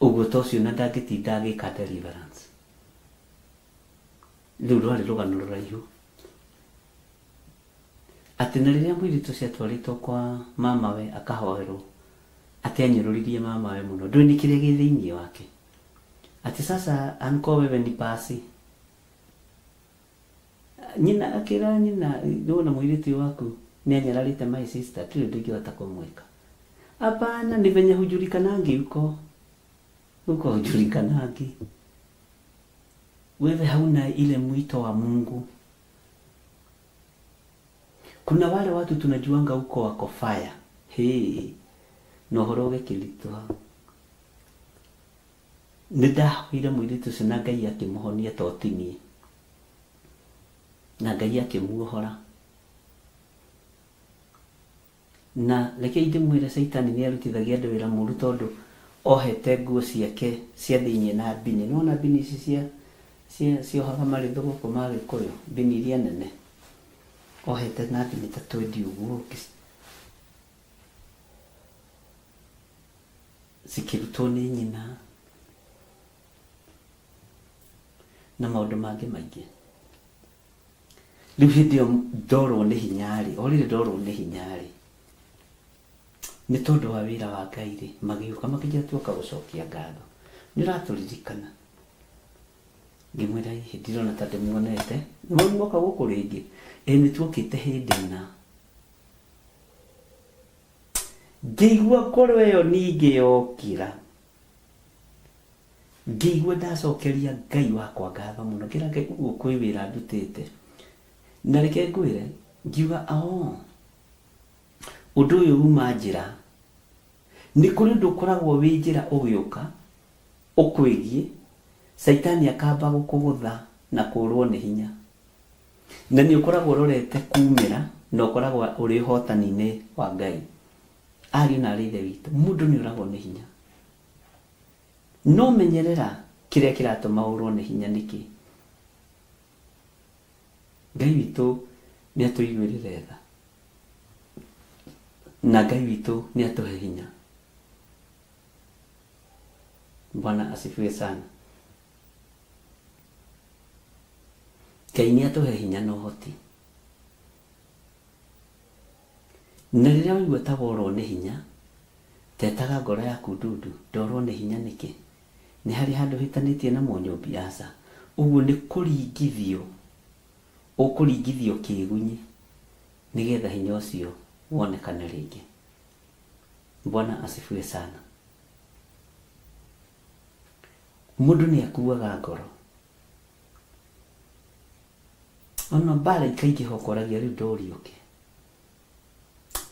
Ũguo ta ũcio ona ndangĩtinda agĩka deliverance. Rĩu rwarĩ rũgano rũraihu. Atĩ na rĩrĩa mũirĩtu ũcio atwarĩtwo kwa mamawe akahoerwo, atĩ anyũrũririe mamawe mũno. Ndũĩ nĩ kĩrĩa gĩ thĩinĩ wake. Atĩ sasa uncle wewe ni pasi. Nyina akĩra nyina, nĩwona mũirĩtu ũyũ waku nĩ anyararĩte my sister, ndirĩ ũndũ ingĩhota kũmwĩka. Hapana, ni venye hujulikanangi huko. Huko hujulikanangi. Wewe hauna ile mwito wa Mungu. Kuna wale watu tunajuanga huko wako fire. Hey, na ũhoro ũgĩkĩritũha. Nĩ ndahoire mũirĩtu ũcio na Ngai akĩmũhonia to ti niĩ. Na Ngai akĩmuohora. Na rekei ndĩmwĩre Caitani nĩ arutithagia andũ wĩra mũru tondũ ohete nguo ciake cia thĩinĩ na mbini. Nĩ wona mbini ici cia cia ciohaga marĩthũ gũkũ ma Gĩkũyũ, mbini iria nene. Ohete na mbini ta twendi ũguo cikĩrutwo nĩ nyina na maũndũ mangĩ maingĩ. Rĩu hĩndĩ ĩyo ndorwo nĩ hinya-rĩ, o rĩrĩ ndorwo nĩ hinya-rĩ, nĩ tondũ wa wĩra wa Ngai-rĩ, magĩũka makĩnjĩra tuoka gũcokia ngatho. Nĩ ũratũririkana? Ngĩmwĩra ĩhĩ ndirona ta ndĩmuonete. Nĩ mwoka gũkũ rĩngĩ? Ĩĩ nĩ tuokĩte hĩndĩ ĩna. Ngĩigua ngoro ĩyo ningĩ yokĩra. Ngĩigua ndacokeria Ngai wakwa ngatho mũno, ngĩra Ngai ũguo kwĩ wĩra ndutĩte. Na reke ngwĩre, ngiuga oo, ũndũ ũyũ uma njĩra. Nĩ kũrĩ ũndũ ũkoragwo wĩ njĩra ũgĩũka, ũkwĩgiĩ, caitani akamba gũkũgũtha na kũrwo nĩ hinya. Na nĩ ũkoragwo ũrorete kumĩra na ũkoragwo ũrĩ ũhotani-inĩ wa Ngai. Ariũ na aarĩ a Ithe witũ, mũndũ nĩ oragwo nĩ hinya. No menyerera kĩrĩa kĩratũma ũrwo nĩ hinya nĩkĩ. Ngai witũ nĩ atũiguĩrĩre tha. Na Ngai witũ nĩ atũhe hinya. Bwana asifiwe sana. Ngai nĩ atũhe hinya na ũhoti. Na rĩrĩa waigua ta worwo nĩ hinya, tetaga ngoro yaku ndundu, ndorwo nĩ hinya nĩkĩ? Nĩ harĩ handũ hĩtanĩtie na Mũnyũmbi? Aca. Ũguo nĩ kũringithio ũkũringithio kĩgunyĩ nĩgetha hinya ũcio wonekane rĩngĩ. Bwana asifiwe sana. Mũndũ nĩ akuaga ngoro. Ona mbara ikaingĩha ũkoragia rĩu ndorio kĩ?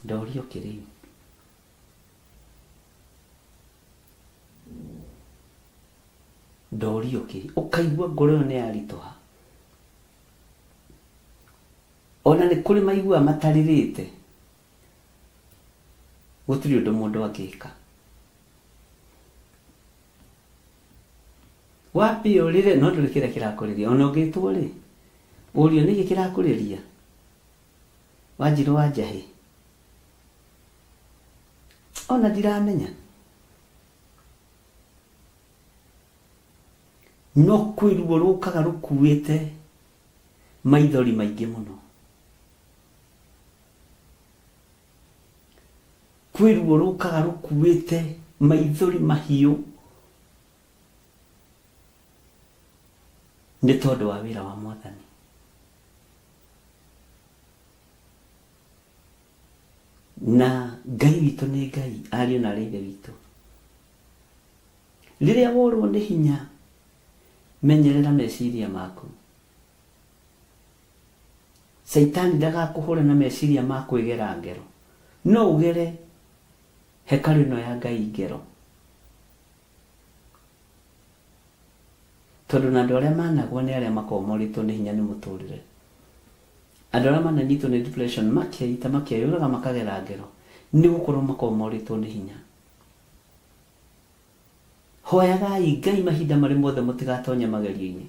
Ndorio kĩ rĩu? Ndorio kĩ ũkaigua ngoro ĩyo nĩ yaritũha. Ona nĩ kũrĩ maiguaga matarĩrĩte, gũtirĩ ũndũ mũndũ angĩka. Wambe ũrĩre no ndũrĩ kĩrĩa kĩrakũrĩria. Ona ũngĩtwo rĩ, ũrio nĩkĩ kĩrakũrĩria? Wanjirũ wa Njahĩ. Ona ndiramenya. No kwĩ ruo rũkaga rũkuĩte maithori maingĩ mũno. Kwĩ ruo rũkaga rũkuĩte maithori mahiũ nĩ tondũ wa wĩra wa Mwathani. Na Ngai witũ nĩ Ngai, ariũ na aarĩ a Ithe witũ. Rĩrĩa worwo nĩ hinya, menyerera meciria maku. Caitani ndagakũhũre na meciria ma kwĩgera ngero. No ũgere hekarũ ĩno ya Ngai ngero. Tondũ na andũ arĩa managwa nĩ arĩa makoragwo morĩtwo nĩ hinya nĩ mũtũrĩre. Andũ arĩa mananyitwo nĩ depression makeita makeyũraga makagera ngero nĩ gũkorwo makoragwo morĩtwo nĩ hinya. Hoyagai Ngai mahinda marĩ mothe mũtigatonye magerio-inĩ.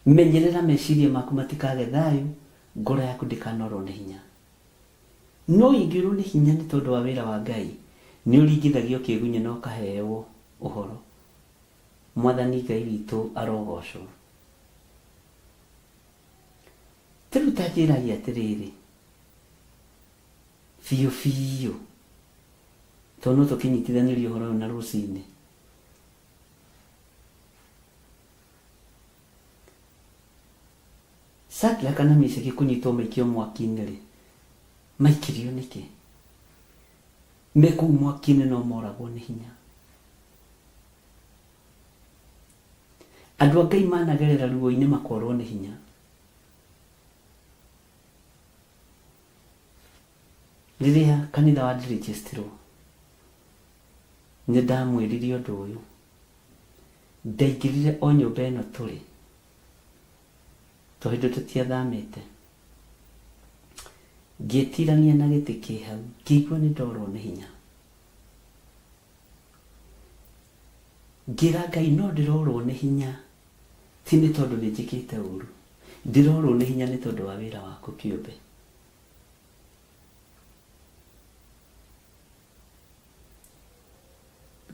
Menyerera meciria maku matikage thayũ, ngoro yaku ndĩkanorwo nĩ hinya. No ingĩũrwo nĩ hinya nĩ tondũ wa wĩra wa Ngai, nĩ ũringithagio kĩgunyĩ na ũkaheeo ũhoro. Mwathani Ngai witũ arogocwo. Ta rĩu ta njĩrai atĩrĩrĩ, biũ biũ, tondũ no tũkĩnyitithanĩrie ũhoro ũyũ na rũcinĩ. Sadraka na Meshaki kũnyitwo maikio mwaki-inĩ-rĩ, maikirio nĩkĩ? Me kũu mwaki-inĩ no moragwo nĩ hinya. Andũ a Ngai managerera ruo-inĩ makorwo nĩ hinya. Rĩrĩa kanitha wa ndirĩnjĩcitirwo, nĩ ndamwĩrire ũndũ ũyũ. Ndaingĩrire o nyũmba ĩno tũrĩ. Tondũ hĩndĩ ĩyo tũtiathamĩte. Ngĩtirania na gĩtĩ kĩ hau, ngĩigua nĩ ndorwo nĩ hinya. Ngĩra Ngai no ndĩrorwo nĩ hinya, ti nĩ tondũ nĩ njĩkĩte ũru. Ndĩrorwo nĩ hinya nĩ tondũ wa wĩra waku kĩũmbe.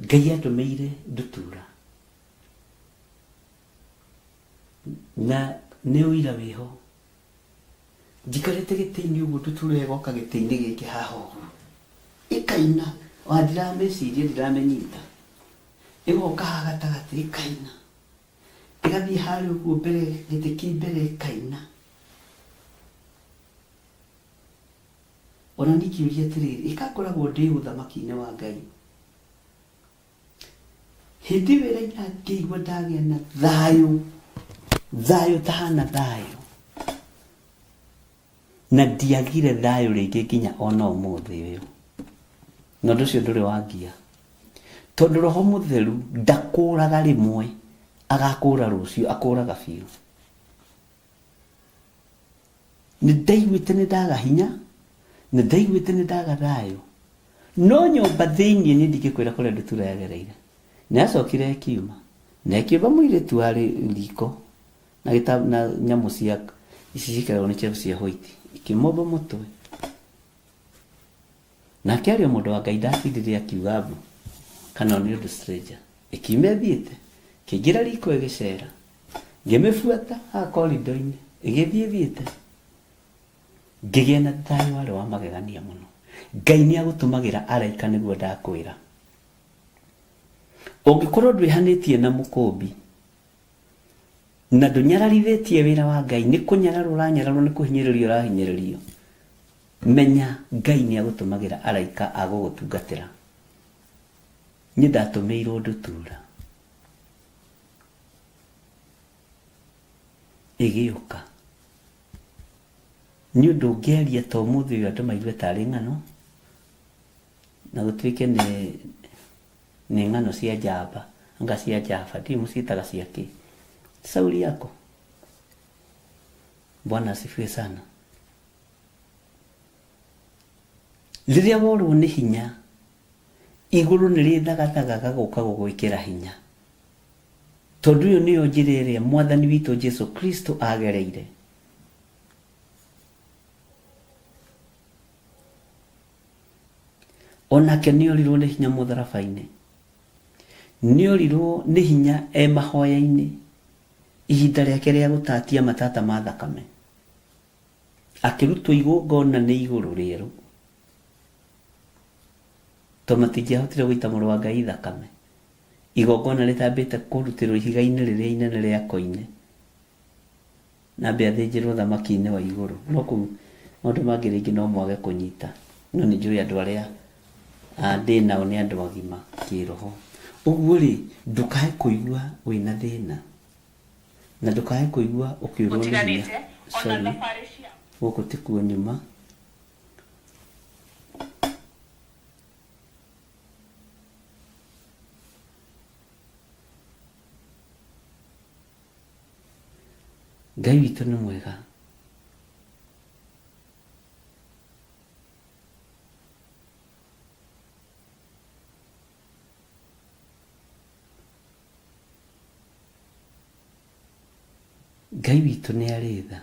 Ngai andũmĩire ndutura. Na nĩ ũira wĩho. Njikarĩte gĩtĩ-inĩ ũguo ndutura ĩgoka gĩtĩ-inĩ gĩkĩ haha ũguo. Ĩkaina, ona ndiramĩciria ndiramĩnyita. Ĩgoka haha gatagatĩ ĩkaina. Ĩgathiĩ harĩa ũguo mbere gĩtĩ kĩ mbere ĩkaina. Ona niĩ ngĩũria atĩrĩrĩ, ĩ ka ngoragwo ndĩ ũthamaki-inĩ wa Ngai? Hĩndĩ ĩyo ĩraina ngĩigua ndagĩa na thayũ, thayũ ũtahana thayũ. Na ndiagire thayũ rĩngĩ nginya ona ũmũthĩ ũyũ. Na ũndũ ũcio ndũrĩ wangia. Tondũ Roho Mũtheru ndakũraga rĩmwe, agakũra rũciũ, akũraga biũ. Nĩ ndaiguĩte nĩ ndaga hinya, nĩ ndaiguĩte nĩ ndaga thayũ. No nyũmba thĩinĩ niĩ ndingĩkwĩra kũrĩa ndutura yagereire. Nĩ yacokire ĩkiuma. Na ĩkĩũmba mũirĩtu warĩ riko na gĩta na nyamũ cia ici ciĩkĩragwo nĩ chef cia white. Ĩkĩmũmba mũtwe. Nake arĩ o mũndũ wa Ngai ndatindire akiuga mbu kana nĩ ũndũ stranger. Ĩkiuma ĩthiĩte, ĩkĩingĩra riko ĩgĩcera. Ngĩmĩbuata haha corridor-inĩ, ĩgĩthiĩ ĩthiĩte. Ngĩgĩa na thayũ warĩ wa magegania mũno. Ngai nĩ agũtũmagĩra araika nĩguo ndakwĩra. Ũngĩkorwo ndwĩhanĩtie na mũkũmbi, na ndũnyararithĩtie wĩra wa Ngai, nĩ kũnyararwo ũranyararwo, nĩ kũhinyĩrĩrio ũrahinyĩrĩrio, menya Ngai nĩ agũtũmagĩra araika a gũgũtungatĩra. Niĩ ndatũmĩirwo ndutura. Ĩgĩũka. Nĩ ũndũ ũngĩaria ta ũmũthĩ ũyũ andũ maigue tarĩ ng'ano, na gũtuĩke nĩ Nĩ ng'ano cia njamba, anga cia njamba, ndiũĩ mũciĩtaga cia kĩ. Sauli yako. Bwana asifiwe sana. Rĩrĩa worwo nĩ hinya, igũrũ nĩ rĩthagathagaga gũka gũgwĩkĩra hinya. Tondũ ĩyo nĩyo njĩra ĩrĩa mwathani witũ Jesu Kristo agereire. Onake nĩorirwo nĩ hinya mũtharaba-inĩ. Nĩorirwo nĩ hinya e mahoya-inĩ ihinda rĩake rĩa gũtatia matata ma thakame. Akĩrutwo igongona nĩ igũrũ rĩerũ. To matingĩahotire gũita mũrũ wa Ngai thakame. Igongona rĩtambĩte kũrutĩrwo ihiga-inĩ rĩrĩa inene rĩa koine. Na ambe athĩnjĩrwo thamaki-inĩ wa igũrũ. No kũu maũndũ mangĩ rĩngĩ no mwage kũnyita. No nĩ njũĩ andũ arĩa ndĩ nao nĩ andũ agima kĩroho. Ũguo rĩ, ndũkae kũigua wĩna thĩna. Na ndũkae kũigua ũkĩũrwo nĩ hinya. Sorry, gũkũ tikuo nyuma. Ngai witũ nĩ mwega. Ngai witũ nĩ arĩ tha.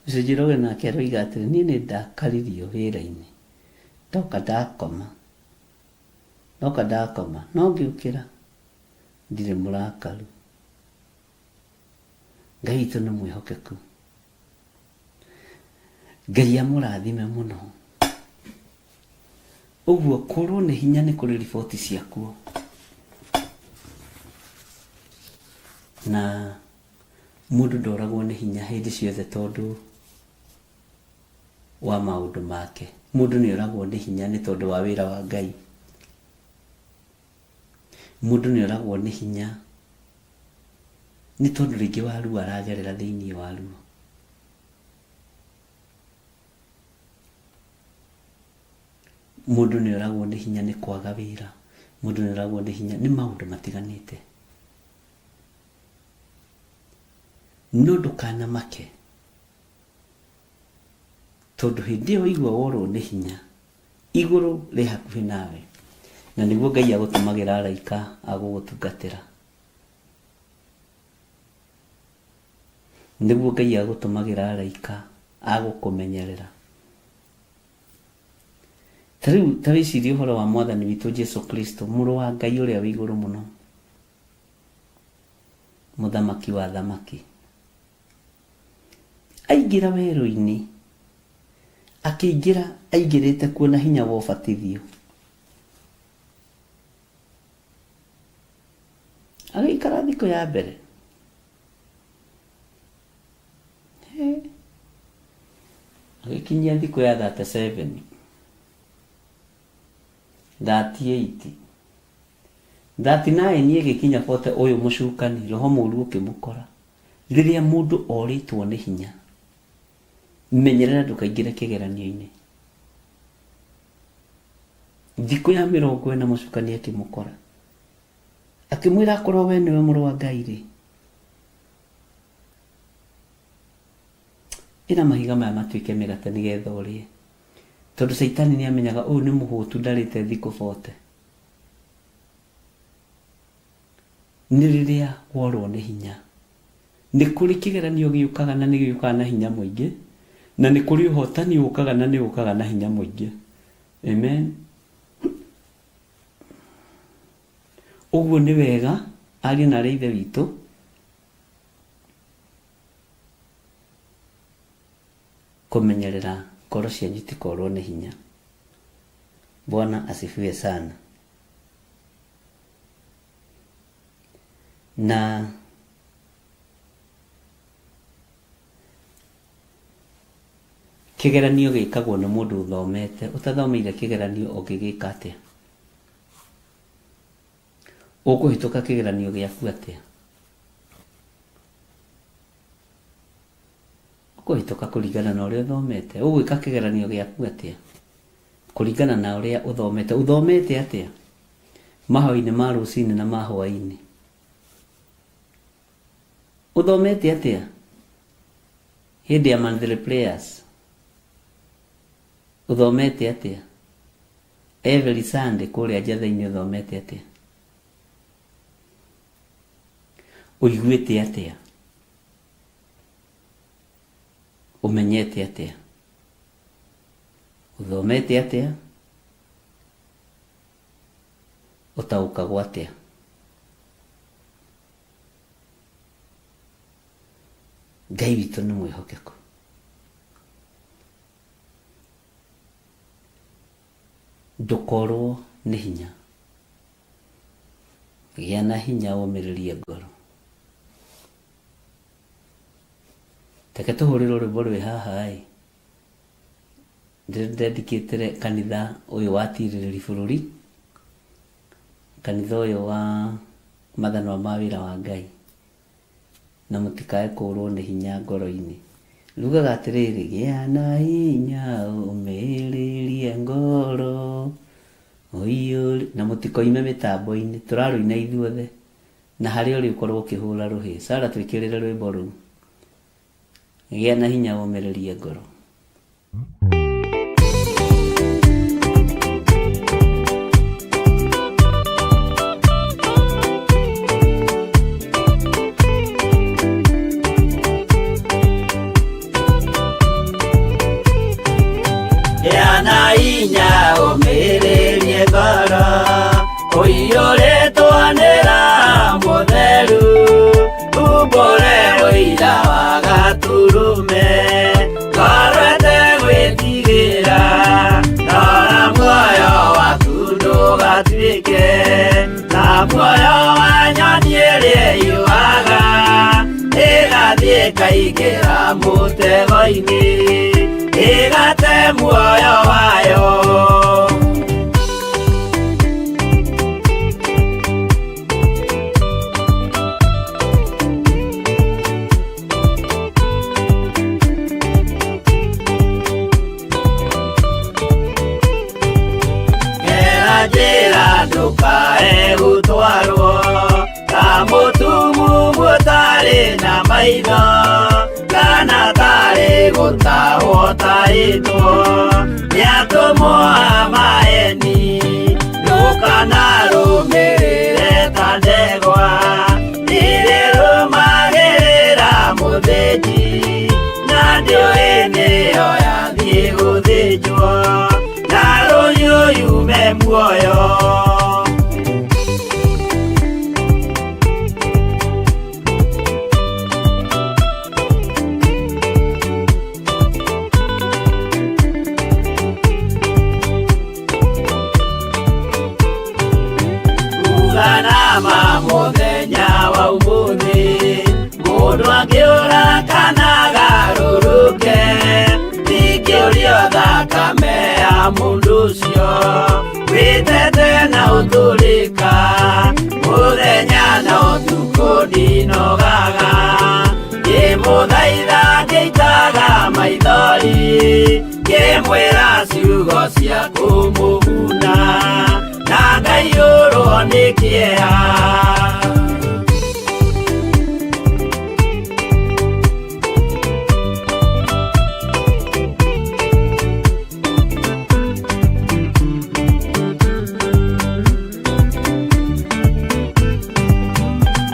Ũcio Njoroge nake aroiga atĩrĩ, niĩ nĩ ndakaririo wĩra-inĩ, ndoka ndakoma, ndoka ndakoma, no ngĩũkĩra ndirĩ mũrakaru. Ngai witũ nĩ mwĩhokeku. Ngai amũrathime mũno. Ũguo kũrwo nĩ hinya nĩ kũrĩ riboti ciakuo. Na mũndũ ndoragwo nĩ hinya hĩndĩ ciothe tondũ wa maũndũ make. Mũndũ nĩ oragwo nĩ hinya nĩ tondũ wa wĩra wa Ngai. Mũndũ nĩ oragwo nĩ hinya nĩ tondũ rĩngĩ wa ruo aragerera thĩinĩ wa ruo. Mũndũ nĩ oragwo nĩ hinya nĩ kwaga wĩra, mũndũ nĩ oragwo nĩ hinya nĩ maũndũ matiganĩte. No ndũkanamake tondũ hĩndĩ ĩyo waigua worwo nĩ hinya, igũrũ rĩ hakuhĩ nawe, na nĩguo Ngai agũtũmagĩra araika a gũgũtungatĩra. Nĩguo Ngai agũtũmagĩra araika a gũkũmenyerera. Ta rĩu ta wĩcirie ũhoro wa mwathani witũ Jesu Kristo, mũrũ wa Ngai ũrĩa wĩ igũrũ mũno, mũthamaki wa athamaki. Aingĩra werũ-inĩ, akĩingĩra aingĩrĩte kuo na hinya wa ũbatithio. Agĩikara thikũ ya mbere. Agĩkinyia thikũ ya 37, 38, 39 ĩgĩkinya 40 ũyũ mũcukani roho mũru ũkĩmũkora. Rĩrĩa mũndũ orĩtwo nĩ hinya, menyerera ndũkaingĩre kĩgeranio-inĩ. Thikũ ya 40 mũcukani akĩmũkora. Akĩmwĩra akorwo we nĩwe mũrũ wa Ngai rĩ, ĩra mahiga maya matuĩke mĩgate nĩgetha ũrĩe. Tondũ Caitani nĩ amenyaga ũyũ nĩ mũhũtu ndarĩte thikũ 40. Nĩ rĩrĩa worwo nĩ hinya. Nĩ kũrĩ kĩgeranio gĩũkaga na nĩ gĩũkaga na hinya mũingĩ, na nĩ kũrĩ ũhotani ũkaga na nĩ ũkaga na hinya mũingĩ. Amen. Ũguo nĩ wega ariũ na aarĩ a Ithe witũ kũmenyerera ngoro cianyu itikorwo nĩ hinya. Bwana asifiwe sana. Na kĩgeranio gĩkagwo nĩ mũndũ ũthomete, ũtathomeire kĩgeranio ũngĩgĩka atĩa? Ũkũhĩtũka kĩgeranio gĩaku atĩa? Ũkũhĩtũka kũringana na ũrĩa ũthomete. Ũgwĩka kĩgeranio gĩaku atĩa? Kũringana na ũrĩa ũthomete. Ũthomete atĩa? Mahoya-inĩ ma rũcinĩ na ma hwaĩ-inĩ. Ũthomete atĩa? Hĩndĩ ya monthly prayers. Ũthomete atĩa? Every Sunday kũrĩa njatha-inĩ ũthomete atĩa? Ũiguĩte atĩa? Ũmenyete atĩa? Ũthomete atĩa? Ũtaũkagwo atĩa? Ngai witũ nĩ mwĩhokeku. Ndũkorwo nĩ hinya. Gĩa na hinya ũmĩrĩrie ngoro. Reke tũhũrĩrwo rwĩmbo rwĩ haha ĩ. Ndĩndedikĩtĩre kanitha ũyũ wa tirĩrĩri bũrũri, kanitha ũyũ wa mathanwa ma wĩra wa Ngai, na mũtikae kũrwo nĩ hinya ngoro-inĩ. Rugaga atĩrĩrĩ, gĩa na hinya ũmĩrĩrie ngoro ũiyũri, na mũtikoime mĩtambo-inĩ, tũrarũina ithuothe, na harĩa ũrĩ ũkorwo ũkĩhũra rũhĩ. Sara, twĩkĩrĩre rwĩmbo rũu. Gĩa na hinya ũmĩrĩrie ngoro. Gĩa na hinya ũmĩrĩrie ngoro, ũiyũrĩtwo nĩ Roho Mũtheru, umbũre ũira wa Gatũrũme, ngoro ĩtegwĩtigĩra, rora muoyo waku ndũgatuĩke ta muoyo wa nyoni ĩrĩa ĩyũaga, ĩgathiĩ ĩkaingĩra mũtego-inĩ, ĩgate muoyo wayo. Gera njĩra ndũkae gũtwarwo ta mũtumumu ũtarĩ na maitho, kana tarĩ gũtahwo tarĩtwo nĩ atũmwo a maeni, ndũkanarũmĩrĩre ta ndegwa ĩrĩrũmagĩrĩra mũthĩnji, na ndĩũĩ nĩyo yathiĩ gũthĩnjwo, na rũhiũ yume muoyo. Uganama mũthenya wa ũmũthĩ, mũndũ angĩũra kana agarũrũke, ndingĩũrio thakame ya mũndũ ũcio, wĩtete na ũtũrĩka, mũthenya na ũtukũ ndinogaga, ngĩmũthaitha ngĩitaga maithori, ngĩmwĩra ciugo cia kũmũguna, na ngaiyũrwo nĩ kĩeha.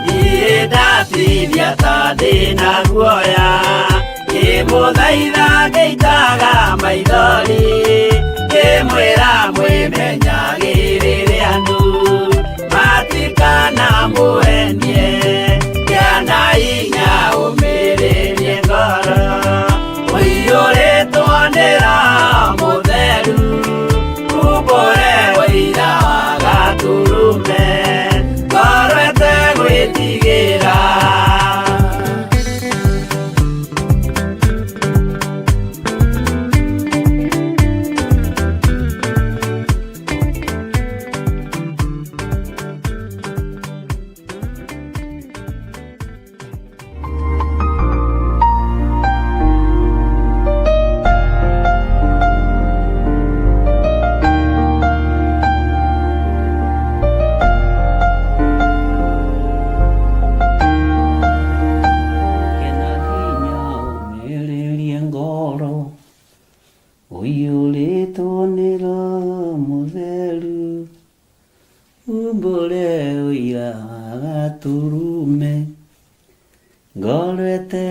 Niĩ ndatithia ta ndĩ na guoya, ngĩmũthaitha ngĩitaga maithori, ngĩmwĩra mwĩmenyagĩrĩre andũ, matikanamũhenie, gĩa na hinya ũmĩrĩrie ngoro, ũiyũrĩtwo nĩ Roho Mũtheru, umbũre ũira wa Gatũrũme, ngoro ĩtegwĩtigĩra.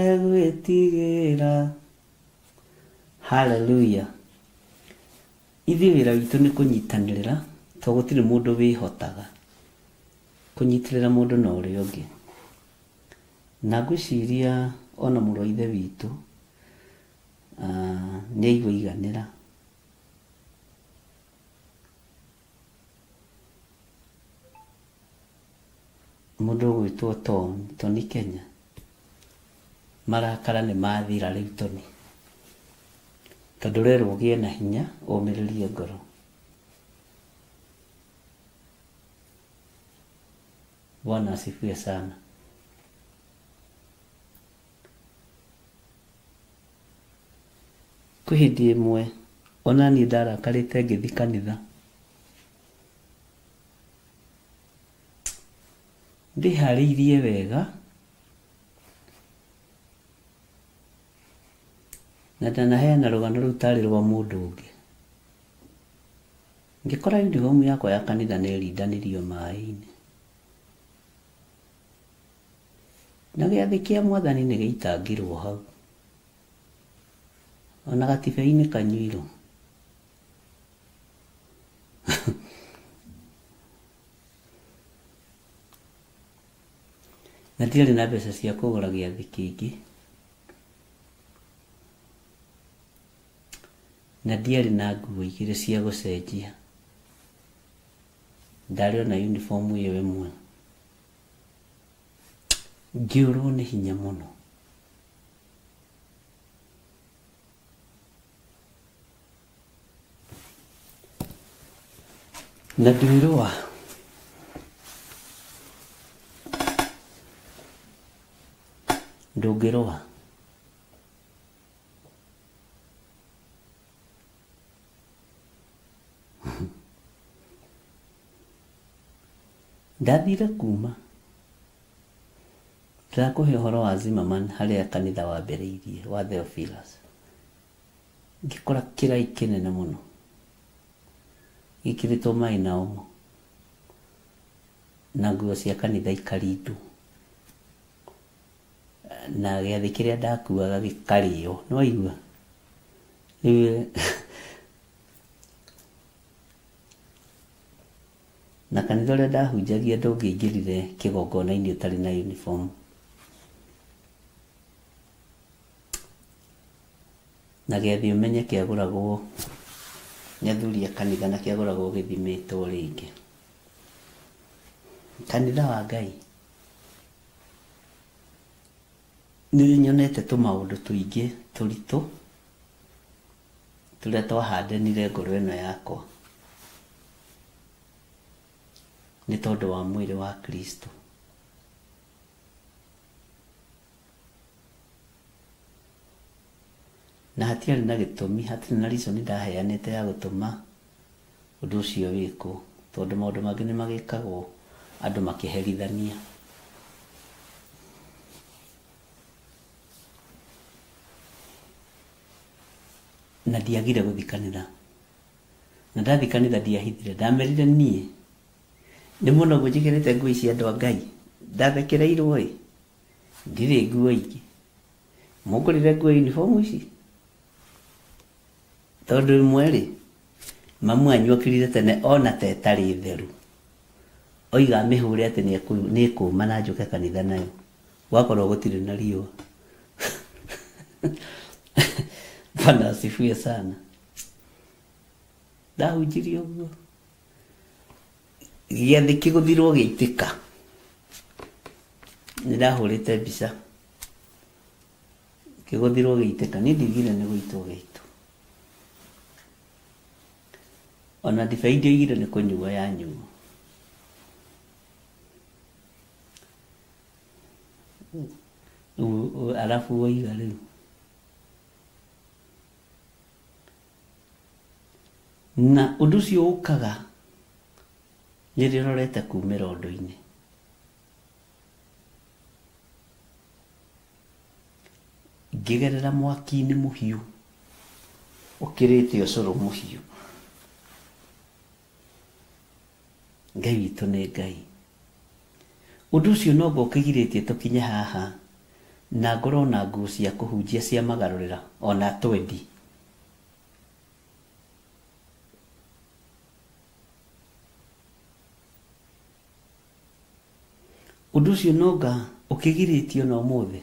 Tũtegwĩtigĩra. Hallelujah. Ithuĩ wĩra witũ nĩ kũnyitanĩrĩra to gũtirĩ mũndũ wĩhotaga kũnyitĩrĩra mũndũ na ũrĩa ũngĩ. Na ngwĩciria ona mũrũ wa ithe witũ ah, nĩ aigua aiganĩra. Mũndũ ũgwĩtwo Tony, Tony Kenya. Marakara nĩ mathira rĩu Tony. Tondũ ũrerwo ũgĩe na hinya ũmĩrĩrie ngoro. Bwana asifiwe sana. Kwĩ hĩndĩ ĩmwe ona niĩ ndarakarĩte ngĩthiĩ kanitha. Ndĩharĩirie wega na ndanaheana rũgano rũu tarĩ rwa mũndũ ũngĩ. Ngĩkora uniform yakwa ya kanitha nĩ ĩrindanĩrio maĩ-inĩ. Na gĩathĩ kĩa mwathani nĩ gĩitangirwo hau. Ona gatibei nĩ kanyuirwo. Na ndiarĩ na mbeca cia kũgũra gĩathĩ kĩngĩ. Na ndiarĩ na nguo igĩrĩ cia gũcenjia. Ndarĩ o na uniform ĩyo ĩmwe. Ngĩũrwo nĩ hinya mũno. Na ndwĩrũa. Ndũngĩrũa. Ndathire kuma. Ndĩrakũhe ũhoro wa Zimmerman harĩa kanitha wambĩrĩirie wa Theophilus. Ngĩkora kĩrai kĩnene mũno gĩkĩrĩtwo maĩ na omo na nguo cia kanitha ikarindwo na gĩathĩ kĩrĩa ndakuaga gĩkarĩo. Nĩwaigua? Rĩu Na kanitha ũrĩa ndahunjagia ndũngĩaingĩrire kĩgongona-inĩ ũtarĩ na uniform. Na gĩathĩ ũmenye kĩagũragwo nĩ athuri a kanitha na kĩagũragwo gĩthimĩtwo rĩngĩ. Kanitha wa Ngai nĩ nyonete tũmaũndũ tũingĩ tũritũ tũrĩa twahandanire ngoro ĩno yakwa nĩ tondũ wa mwĩrĩ wa Kristo. Na hatiarĩ na gĩtũmi, hatirĩ na reason ndaheanĩte ya gũtũma ũndũ ũcio wĩkwo, tondũ maũndũ mangĩ nĩ magĩkagwo andũ makĩherithania. Na ndiagire gũthiĩ kanitha. Na ndathiĩ kanitha ndiahithire, ndamerire niĩ nĩ mũno ũguo njĩkĩrĩte nguo ici andũ a Ngai, ndathekereirwo ĩ, ndirĩ nguo ingĩ. Mũngũrĩre nguo uniform ici? Tondũ ĩmwe rĩ, mamu wanyu okĩrire tene ona ta ĩtarĩ theru, oiga amĩhũre atĩ nĩ ĩkũma na njũke kanitha nayo, gwakorwo gũtirĩ na riũa. Bwana asifiwe sana. Ndahunjirie ũguo. Gĩathĩ kĩgũthirwo gĩaitĩka. Nĩ ndahũrĩte mbica. Kĩgũthirwo gĩaitĩka. Niĩ ndiugire nĩ gũitwo gĩaitwo. Ona ndibei ndioigire nĩ kũnyuo yanyuo. Rĩu arabu woiga rĩu. Na ũndũ ũcio ũkaga rĩrĩa ũrorete kumĩra ũndũ-inĩ. Ngĩgerera mwaki-inĩ mũhiũ ũkĩrĩte ũcũrũ mũhiũ. Ngai witũ nĩ Ngai. Ũndũ ũcio no ngo ũkĩgirĩtie tũkinye haha. Na ngorwo na nguo cia kũhunjia cia magarũrĩra ona twendi. Ũndũ ũcio nonga ũkĩgirĩtio na ũmũthĩ.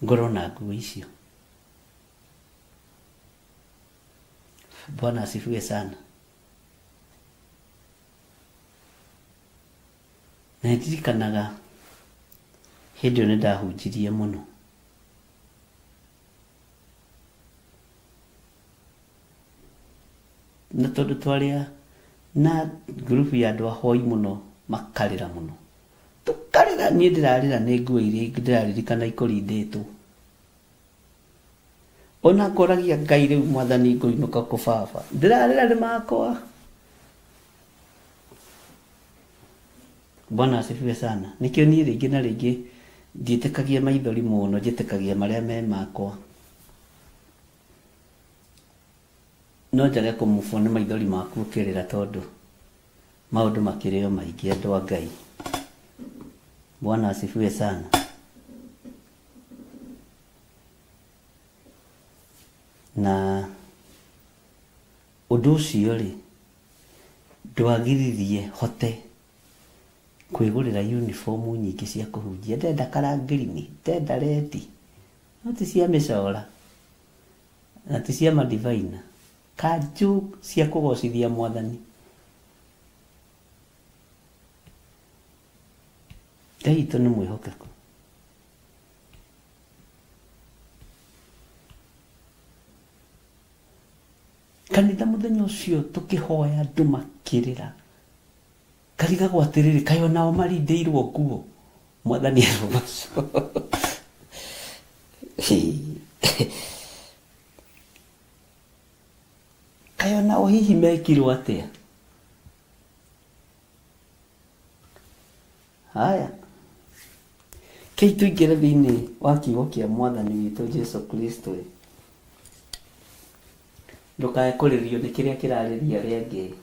Ngorwo na nguo icio. Bwana asifiwe sana. Na ndirikanaga hĩndĩ ĩyo nĩ ndahunjirie mũno. Na tondũ twarĩ na ngurubu ya andũ ahoi mũno makarĩra mũno. Tũkarĩra, niĩ ndĩrarĩra nĩ nguo iria ndĩraririkana ikũrindĩtwo. Ona ngoragia Ngai rĩu mwathani ngũinũka kũ baba. Ndĩrarĩra nĩ makwa. Bwana asifiwe sana. Nĩkĩo niĩ rĩngĩ na rĩngĩ ndiĩtĩkagia maithori mũno, njĩtĩkagia marĩa me makwa. No njage kũmubwo nĩ maithori maku ũkĩrĩra tondũ maũndũ makĩrĩ o maingĩ andũ a Ngai. Bwana asifiwe sana. Na ũndũ ũcio rĩ, ndwagiririe hote kwĩgũrĩra uniform nyingĩ cia kũhunjia. Ndenda kara green, ndenda red, no ti cia mĩcora na ti cia madivaina, kanjũ cia kũgocithia mwathani. Ngai witũ nĩ mwĩhokeku. Kanitha mũthenya ũcio tũkĩhoya andũ makĩrĩra. Ngarigagwo atĩrĩrĩ, kaĩ onao marindĩirwo nguo? Mwathani arogocwo. Kaĩ onao hihi mekirwo atĩa? Haya, kei tũingĩre thĩinĩ wa kiugo kĩa mwathani witũ Jesu Kristo. Ndũkae kũrĩrio nĩ kĩrĩa kĩrarĩria arĩa angĩ,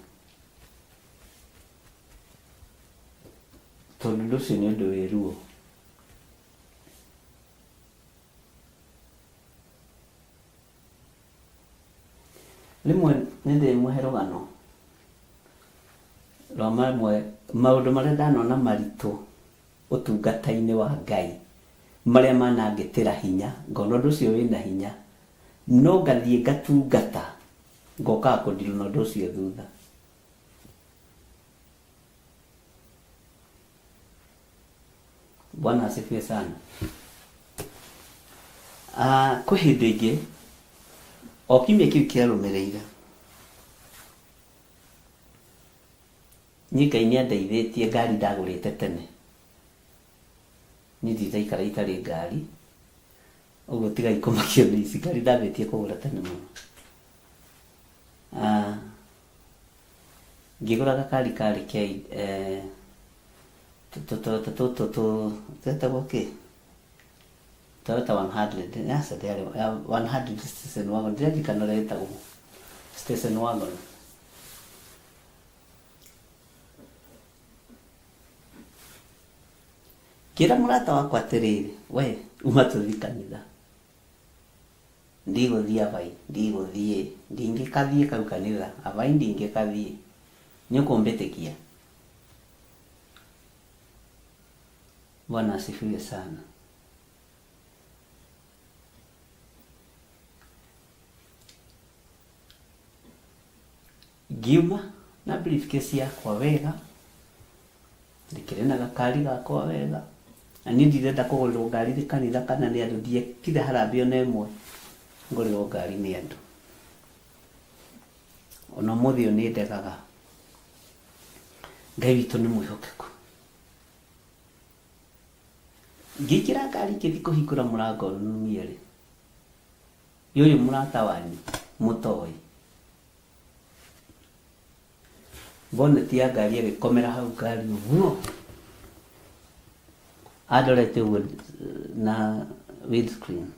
tondũ ũndũ ũcio nĩ ũndũ wĩ ruo. Rĩmwe nĩ ndĩmũhe rũgano rwa mamwe maũndũ marĩa ndanona maritũ ũtungata-inĩ wa Ngai, marĩa manangĩtĩra hinya, ngona ũndũ ũcio wĩna hinya, no ngathiĩ ngatungata, ngokaga kũndirwo na ũndũ ũcio thutha. Bwana asifiwe sana. Ah, kwĩ hĩndĩ ĩngĩ o kiumia kĩu kĩarũmĩrĩire niĩ Ngai nĩ andeithĩtie ngari ndagũrĩte tene. Niĩ ndindaikara itarĩ ngari, ũguo tigai kũmakio nĩ ici ngari ndambĩtie kũgũra tene mũno. Ah, ngĩgũra gakari karĩ ke eh, tũtoyota tũtũ twetagwo kĩ Toyota 100 aca ndĩarĩ 100 station wagon ndiririkana ũrĩa ĩtagwo station wagon ngĩra mũrata wakwa atĩrĩrĩ we uma tũthiĩ kanitha ndigũthiĩ abai ndigũthiĩ ndingĩkathiĩ kau kanitha abai ndingĩkathiĩ nĩũkũmbĩtĩkia Bwana asifiwe sana. Ngiuma na briefcase yakwa wega, ndĩkĩrĩ na gakari gakwa wega, na niĩ ndirenda kũgũrĩrwo ngari nĩ kanitha kana nĩ andũ, ndiekire harambee ona ĩmwe ngũrĩrwo ngari nĩ andũ. Ona ũmũthĩ ũyũ nĩ ndegaga. Ngai witũ nĩ mwĩhokeku. Ngĩingĩra ngari ngĩthiĩ kũhingũra mũrango numie rĩ, ĩ ũyũ mũrata wanyu mũtoĩ. Bonnet ya ngari ĩgĩkomera hau ngari ũguo, andorete ũguo na windscreen.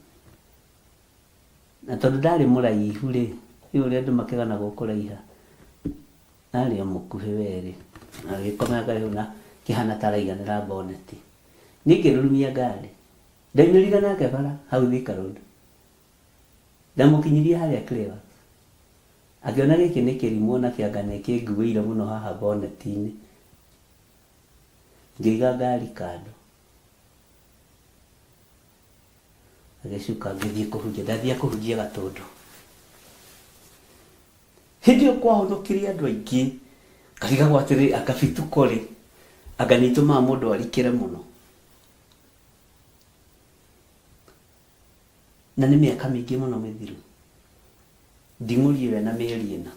Na tondũ ndarĩ mũraihu rĩ, rĩu ũrĩa andũ makĩganagwo kũraiha, arĩ o mũkuhĩ werĩ, agĩkomera ngari hau na Kĩhana ta araiganĩra boneti. Niĩ ngĩrurumia ngari. Ndaumĩrire nake bara hau Thika Road. Ndamũkinyirie harĩa Clear. Akĩona gĩkĩ nĩ kĩrimũ ona kĩanga nĩ kĩnguĩire mũno haha boneti-inĩ. Ngĩiga ngari kando. Agĩcuka ngĩthiĩ kũhunjia. Ndathiaga kũhunjia Gatũndũ. Hĩndĩ ĩyo kwahonokire andũ aingĩ. Ngarigagwo atĩrĩ, anga bituko rĩ, anga nĩ itũmaga mũndũ arikĩre mũno. Na nĩ mĩaka mĩingĩ mũno mĩthiru. Nding'ũri ĩyo ĩna mĩeri ĩna.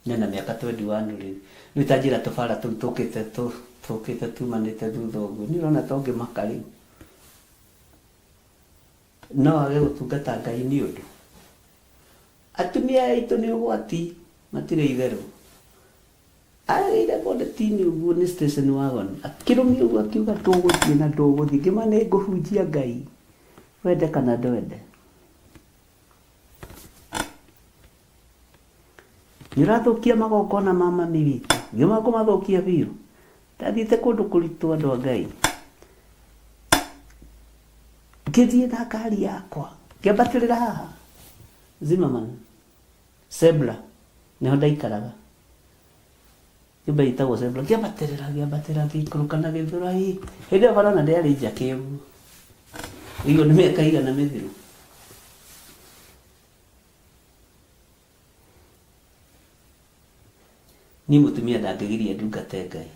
Nena mĩaka 21 rĩu. Rĩu ta njĩra tũbara tũu tũkĩte tũkĩte tumanĩte thutha ũguo. Niĩ ũrona ta ũngĩmaka rĩu. No age gũtungata Ngai nĩ ũndũ. Atumia aya aitũ nĩ ũgwati, matirĩ itherũ. Agĩire boneti-inĩ ũguo nĩ station wagon. Akĩrũmia ũguo akiuga ndũgũthiĩ na ndũgũthiĩ. Ngĩmwĩra nĩ ngũhunjia Ngai wende kana ndwende. Nĩ ũrathũkia magongona ma mami witũ. Ngĩmwĩra ngũmathũkia biũ. Ndathiĩte kũndũ kũritũ andũ a Ngai. Ngĩthiĩ na ngari yakwa. Ngĩambatĩrĩra haha. Zimmerman. Sebla. Nĩho ndaikaraga. Nyũmba ĩtagwo Sebla. Ngĩambatĩrĩra, ngĩambatĩrĩra, ngĩikũrũka na Gĩthũrai. Hĩndĩ ĩyo bara ona ndĩarĩ njake ũguo. Ũguo nĩ mĩaka igana mĩthiru. Niĩ mũtumia ndangĩgiria ndungate Ngai.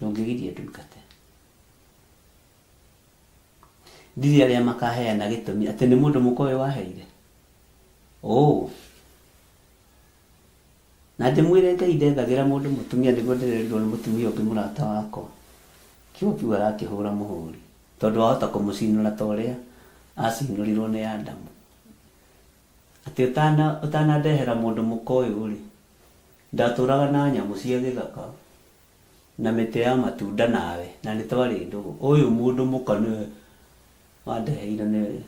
Ndũngĩgiria ndungate. Ndirĩ arĩa makaheana gĩtũmi atĩ nĩ mũndũ mũka ũyũ waheire. Oh. Na ndĩmwĩre Ngai ndethagĩra mũndũ mũtumia nĩguo ndĩrerirwo nĩ mũtumia ũngĩ mũrata wakwa. Kiugo kĩu arakĩhũra mũhũri. Tondũ wahota kũmũcinũra ta ũrĩa acinũrirwo nĩ Adamu. Atĩ ũtana ũtanandehera mũndũ mũka ũyũ-rĩ, ndatũraga na nyamũ cia gĩthaka na mĩtĩ ya matunda nawe, na nĩ twarĩ ndũgũ. Ũyũ mũndũ mũka nĩwe wandeheire nĩwe.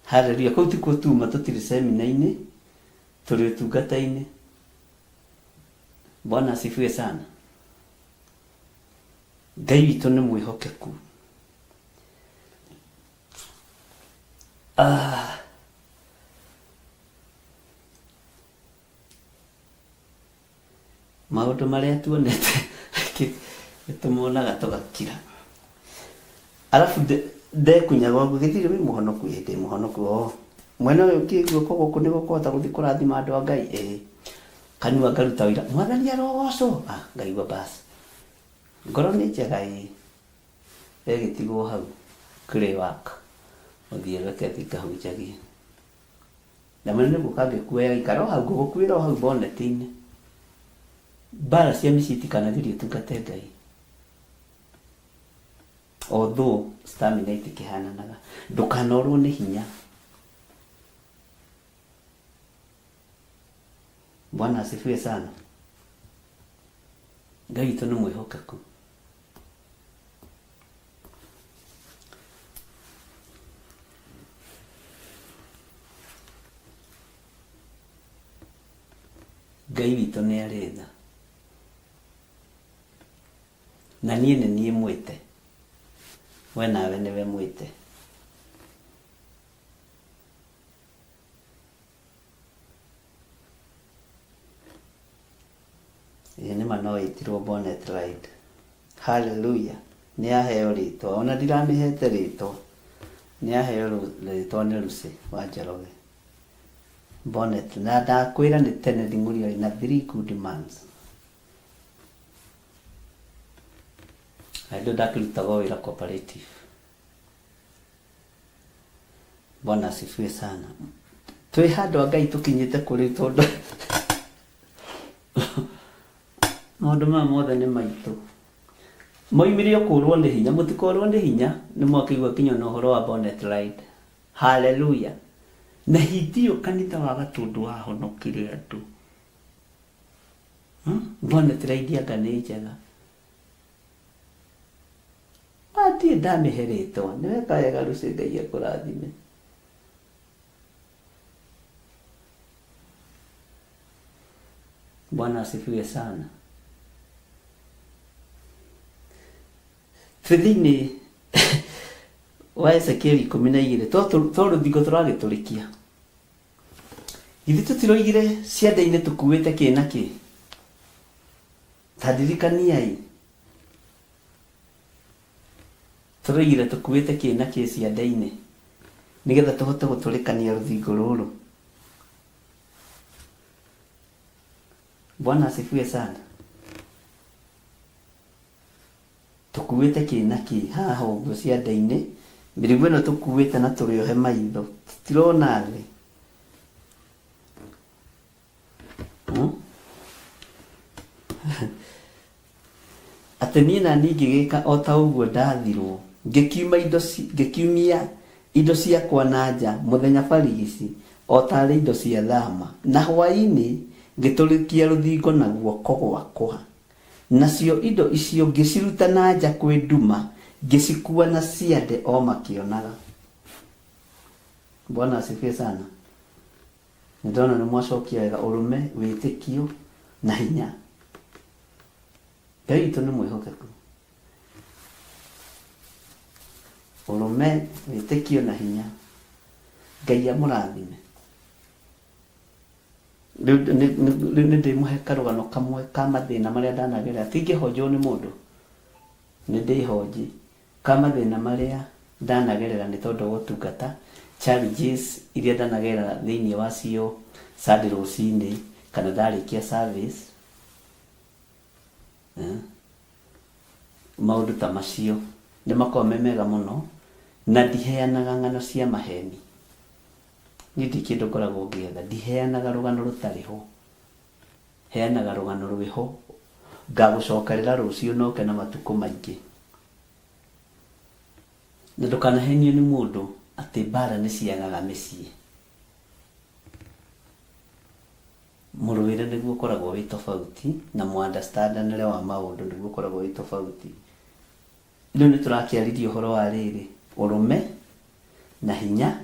Hallelujah. Kũu tikuo tuma, tũtirĩ semina-inĩ, tũrĩ ũtungata-inĩ. Bwana asifiwe sana. Ngai witũ nĩ mwĩhokeku. Ah. Maũndũ marĩa tuonete nĩtũmonaga tũgakira. Arabu ndekunyaga ũguo, gĩthirĩ wĩ mũhonoku? Ĩĩ ndĩ mũhonoku. Oo. Mwena ũyũ ũngĩ guoko gũkũ nĩ gũkũhota gũthiĩ kũrathima andũ a Ngai? Ĩĩ. Kanua ngaruta ũira, Mwathani arogocwo! Ah, ngaigua basi. Ngoro nĩ njega ĩĩ. Ĩgĩtigwo hau clay work, ũthiĩ reke thiĩ ngahunjagie. Ndamwĩra nĩ gũka ngĩkuoya ikara o hau ngũgũkuĩra o hau boneti-inĩ. Mbara cia mĩciĩ itikanagirie ũtungate Ngai. Although stamina itikĩhananaga. Ndũkanorwo nĩ hinya. Bwana asifiwe sana. Ngai witũ nĩ mwĩhokeku. Ngai witũ nĩ arĩ tha. Na niĩ nĩ niĩ mwĩte. We nawe nĩwe mwĩte. Ĩĩ nĩma no ĩtirwo bonnet ride. Hallelujah. Nĩ yaheo rĩtwa. Ona ndiramĩhete rĩtwa. Nĩ yaheo rĩtwa nĩ Lucy wa Njoroge. Bonnet. Na ndakwĩra nĩ tene nding'ũri arĩ na 3 good months. Na hĩndĩ ĩyo ndakĩrutaga o wĩra cooperative. Bwana asifiwe sana. Twĩ handũ a Ngai tũkinyĩte kũrĩ tondũ maũndũ maya mothe nĩ maitũ. Moimire o kũrwo nĩ hinya, mũtikorwo nĩ hinya nĩ mwakĩigua kinya na ũhoro wa bonnet ride. Hallelujah. Na hĩndĩ ĩyo kanitha wa Gatũndũ wahonokire andũ. Bonnet ride anga nĩ njega. Ma ndirĩ ndamĩhe rĩtwa. Nĩ weka wega Lucy Ngai akũrathime. Bwana asifiwe sana. Twĩ thĩinĩ wa Ezekieli 12 to rũthingo tũragĩtũrĩkia. Githĩ tũtiroigire ciande-inĩ tũkuĩte kĩ na kĩ? Ta ndirikaniai. Tũroigire tũkuĩte kĩ na kĩ ciande-inĩ nĩgetha tũhote gũtũrĩkania rũthingo rũrũ. Bwana asifiwe sana. Tũkuĩte kĩ na kĩ haha ũguo ciande-inĩ, mĩrigo ĩno tũkuĩte na tũrĩohe maitho, tũtirona thĩ. Atĩ niĩ na niĩ ngĩgĩka o ta ũguo ndaathirũo, ngĩkiumia indo ciakwa na nja mũthenya barigici, o ta arĩ indo cia thama, na hwaĩ-inĩ ngĩtũrĩkia rũthingo na guoko gwakwa. Nacio indo icio ngĩciruta na nja kwĩ nduma, ngĩcikuua na ciande o makĩonaga. Bwana asifiwe sana. Nĩ ndona nĩ mwacokia wega ũrũme, wĩtĩkio na hinya. Ngai witũ nĩ mwĩhokeku. Ũrũme, wĩtĩkio na hinya. Ngai amũrathime. Rĩu nĩ ndĩmũhe karũgano kamwe ka mathĩna marĩa ndanagerera. Ti ngĩhonjwo nĩ mũndũ, nĩ ndĩhonji. Ka mathĩna marĩa ndanagerera nĩ tondũ wa ũtungata, challenges iria ndanagerera thĩinĩ wacio Sunday rũcinĩ kana ndarĩkia service, maũndũ ta macio nĩ makoragwo me mega mũno na ndiheanaga ng'ano cia maheni. Niĩ ndirĩ kĩndũ ngoragwo ngĩetha, ndiheanaga rũgano rũtarĩ ho, heanaga rũgano rwĩho, ngagũcokerera rũciũ na ũke na matukũ maingĩ. Na ndũkanahenio nĩ mũndũ atĩ mbara nĩ ciagaga mĩciĩ. Mũrũĩre nĩguo ũkoragwo wĩ tofauti na mũ understandanĩre wa maũndũ nĩguo ũkoragwo wĩ tofauti. Rĩu nĩ tũrakĩaririe ũhoro wa rĩrĩ, ũrũme na hinya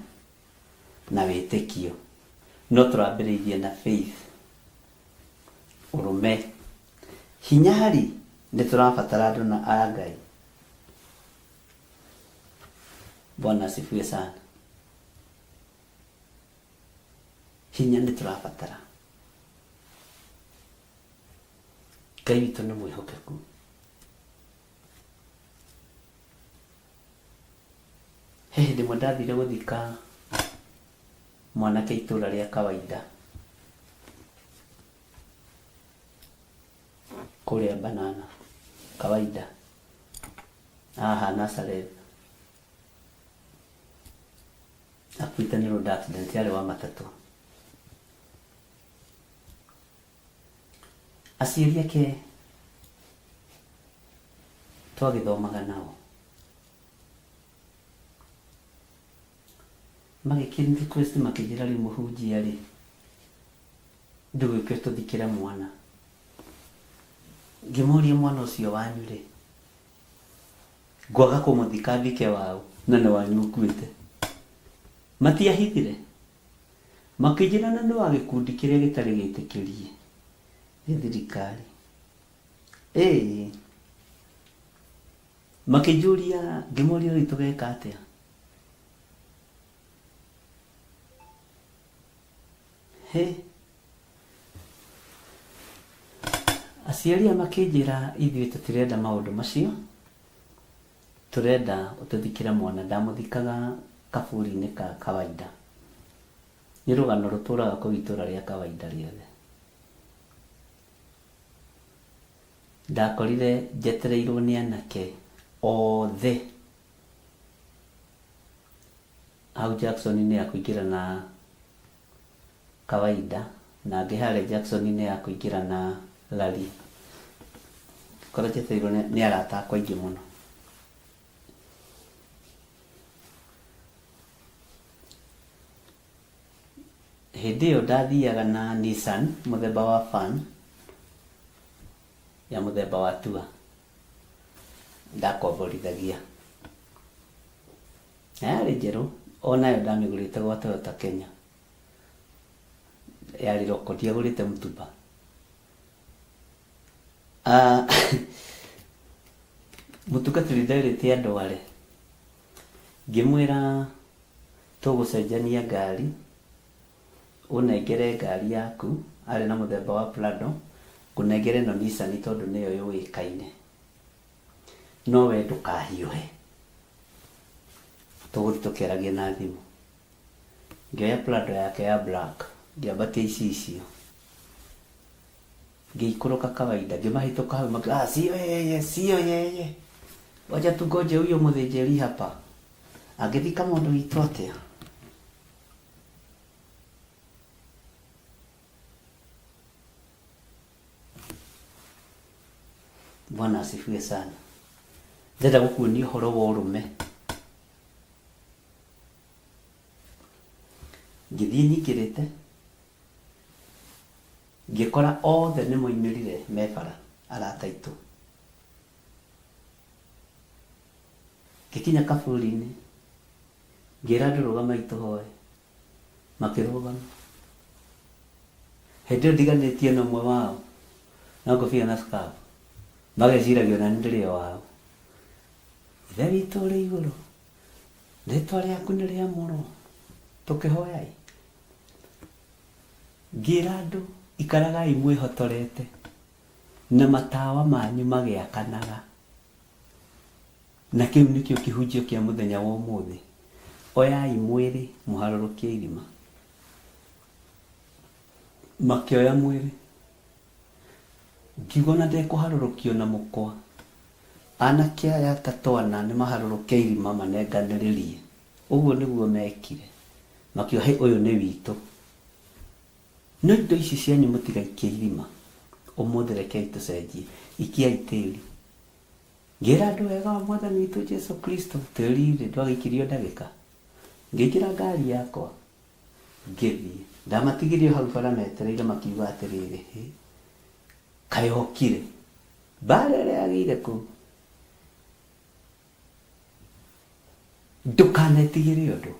na wĩtĩkio. No tũrambĩrĩirie na faith, ũrũme. Hinya rĩ, nĩ tũrabatara andũ na a Ngai. Bwana asifiwe sana. Hinya nĩ tũrabatara. Ngai witũ nĩ mwĩhokeku. He hĩndĩ ĩmwe ndathire gũthika mwanake itũra rĩa kawaida kũrĩa Banana kawaida haha Nazareth akuĩte nĩ road accident yarĩ wa matatũ. Aciari ake twagĩthomaga nao magĩkĩ request makĩnjĩra rĩu mũhunjia rĩ ndũgĩũke tũthikĩre mwana. Ngĩmoria mwana ũcio wanyu rĩ ngwaga kũmũthika thike waũ na nĩ wanyu ũkuĩte. Matiahithire makĩnjĩra na nĩ wa gĩkundi kĩrĩa gĩtarĩ gĩtĩkĩrie nĩ thirikari. Ĩĩ makĩnjũria ngĩmoria rĩu tũgeka atĩa. Hĩ aciari aya makĩnjĩra ithuĩ tũtirenda maũndũ macio, tũrenda ũtũthikĩre mwana. Ndamũthikaga kaburi-inĩ ka kawaida. Nĩ rũgano rũtũraga kũu itũra rĩa kawaida rĩothe. Ndakorire njetereirwo nĩ anake othe hau Jackson-inĩ ya kũingĩra na kawaida na angĩ harĩa Jackson-inĩ ya kũingĩra na rally. Ngĩkora njetereirwo nĩ arata akwa aingĩ mũno. Hĩndĩ ĩyo ndathiaga na Nissan mũthemba wa van ya mũthemba wa Tour ndakomborithagia. Na yarĩ njerũ onayo ndamĩgũrĩte gwa Toyota Kenya. Yarĩ roko ndiagũrĩte mũtumba. Ah, mũtungatĩri nderĩte andware ngĩmwĩra tũgũcenjania ngari ũnengere ngari yaku arĩ na mũthemba wa Prado ngũnengere ĩno Nissan tondũ nĩyo yũĩkaine no we ndũkahiũhe tũgũthiĩ tũkĩaragia na thimũ ngĩoya Prado yake ya black ngĩambatia icicio ngĩikũrũka kawaida ngĩmahĩtũka hau maki ah, sio yeye sio yeye wacha tungoje huyo mũthĩnjĩri hapa angĩthika mũndũ witũ atĩa Bwana asifiwe sana ndĩrenda gũkuonia ũhoro wa ũrũme ngĩthiĩ nyingĩrĩte ngĩkora othe nĩ moimĩrire me bara arata aitũ ngĩkinya kaburi-inĩ ngĩra andũ rũgamai tũhoe makĩrũgama hĩndĩ ĩyo ndiganĩtie na ũmwe wao na ngobia na scarf mageciragia ona nĩ ndĩrĩ o wao ithe witũ ũrĩ igũrũ rĩtwa rĩaku nĩ rĩamũrwo tũkĩhoyai ngĩra andũ ikaragai mwĩhotorete na matawa manyu magĩakanaga na kĩu nĩkĩo kĩhunjio kĩa mũthenya wa ũmũthĩ oyai mwĩrĩ mũharũrũkie irima makĩoya mwĩrĩ ngiuga ona ndekũharũrũkio na mũkwa anake aya atatũ ana nĩ maharũrũke irima manenganĩrĩrie ũguo nĩguo mekire makiuga hĩ ũyũ nĩ witũ no indo ici cianyu mũtigaikie irima ũmũthĩ rekei tũcenjie ikiai tĩri ngĩra andũ wega wa mwathani witũ Jesu Kristo tĩri rĩ ndwagĩikirio ndagĩka ngĩingĩra ngari yakwa ngĩthiĩ ndamatigirie hau bara metereire makiuga atĩrĩrĩ "Hĩ, kaĩ okire mbara ĩrĩa yagĩire kũu ndũkanetigĩre ũndũ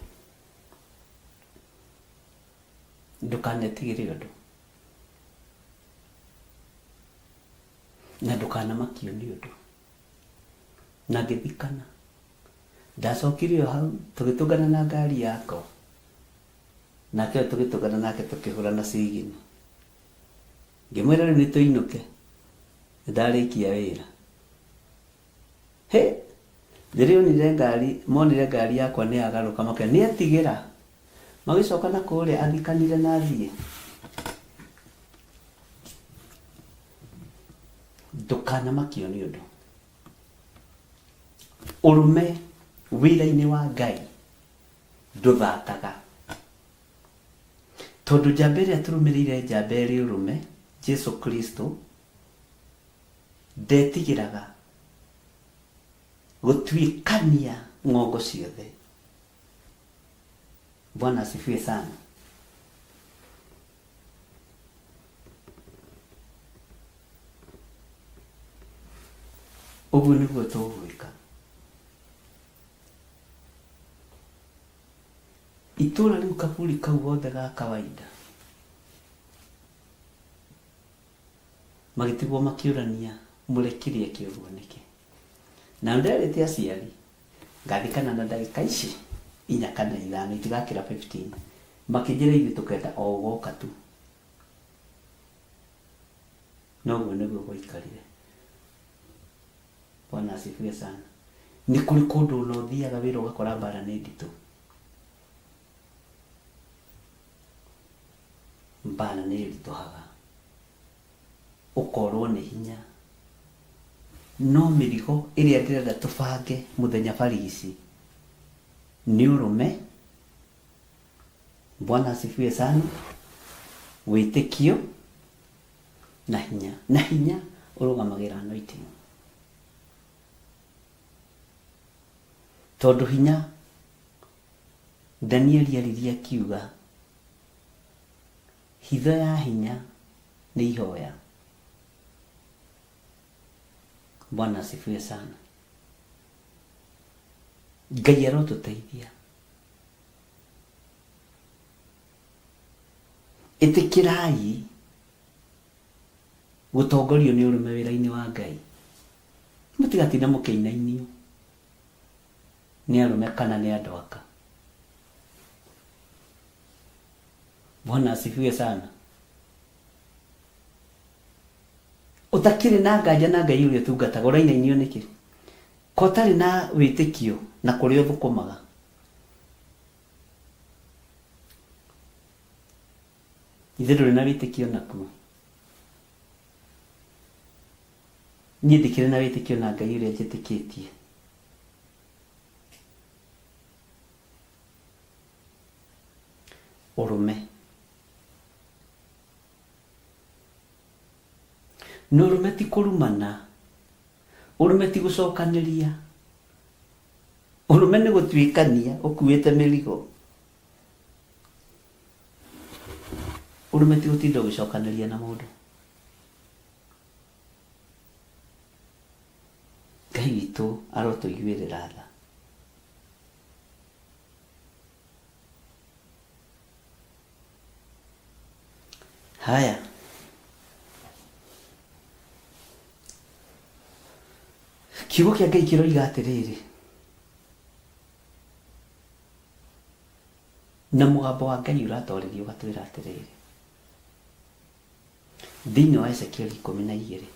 ndũkanetigĩre ũndũ na ndũkanamakio nĩ ũndũ na ngĩthikana ndacokire o hau tũgĩtũngana na ngari yakwa nake ũyũ tũgĩtũngana nake tũkĩhũrana cigina ngĩmwĩra rĩu nĩ tũinũke nĩndarĩkia wĩra hĩ rĩrĩa onire ngari monire ngari yakwa nĩ yagarũka makiuga nĩ etigĩra magĩcoka na kũrĩa athikanire na athiĩ ndũkanamakio nĩ ũndũ ũrũme wĩra-inĩ wa Ngai ndũthataga tondũ njamba ĩrĩa tũrũmĩrĩire njamba ĩrĩ ũrũme Jesu Kristo ndetigĩraga gũtuĩkania ng'ongo ciothe Bwana asifiwe sana ũguo nĩguo tũgwĩka itũra rĩu kaburi kau gothe ga kawaida magĩtigwo makĩũrania mũrekire eke ũguo nĩkĩ na nderĩte aciari ngathikana na ndagĩka ici inya kana ithano itigakĩra 15 makĩnjĩra ithuĩ tũkenda o ũgoka tu noguo nĩguo gwaikarire Bwana asifiwe sana nĩ kũrĩ kũndũ ona ũthiaga wĩra ũgakora mbara nĩ nditũ mbara nĩ ĩritũhaga ũkorwo nĩ hinya no mĩrigo ĩrĩa ndĩrenda tũbange mũthenya barigici nĩ ũrũme Bwana asifiwe sana wĩtĩkio na hinya na hinya ũrũgamagĩra anointing tondũ hinya Danieli aririe akiuga hitho ya hinya nĩ ihoya Bwana asifiwe sana Ngai arotũteithia ĩtĩkĩrai Gũtongorio nĩ ũrũme wĩra-inĩ wa Ngai. Mũtigatinda mũkĩinainio nĩ arũme kana nĩ andũ aka. Bwana asifiwe sana. Ũtakĩrĩ na nganja na Ngai ũrĩa ũtungataga ũrainainio nĩkĩ? Ko ũtarĩ na wĩtĩkio na kũrĩa ũthũkũmaga. Ithe ndũrĩ na wĩtĩkio nakuo. Niĩ ndikĩrĩ na wĩtĩkio na Ngai ũrĩa njĩtĩkĩtie. Ũrũme. Na ũrũme ti kũrumana. Ũrũme ti gũcokanĩria. Ũrũme nĩ gũtuĩkania ũkuĩte mĩrigo. Ũrũme ti gũtinda ũgĩcokanĩria na mũndũ. Ngai witũ arotũiguĩrĩra tha. Haya. Kiugo kĩa Ngai kĩroiga atĩrĩrĩ, na mũgambo wa Ngai ũratorĩria ũgatwĩra atĩrĩrĩ, thĩinĩ wa Ezekieli 12,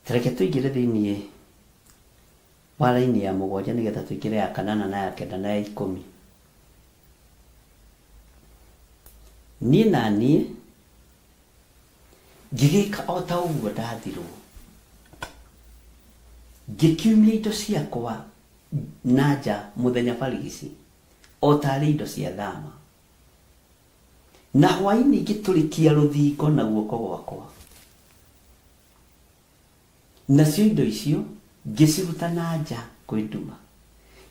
Reke tũingĩre thĩinĩ wa raini ya 7 nĩgetha tũingĩre ya 8 na ya 9 na ya 10. Niĩ na niĩ ngĩgĩka o ta ũguo ndathirwo, ngĩkiumia indo ciakwa na nja mũthenya barigici o taarĩ indo cia thama, na hwaĩ-inĩ ngĩtũrĩkia rũthingo na guoko gwakwa. Nacio indo icio ngĩciruta na nja kwĩ nduma,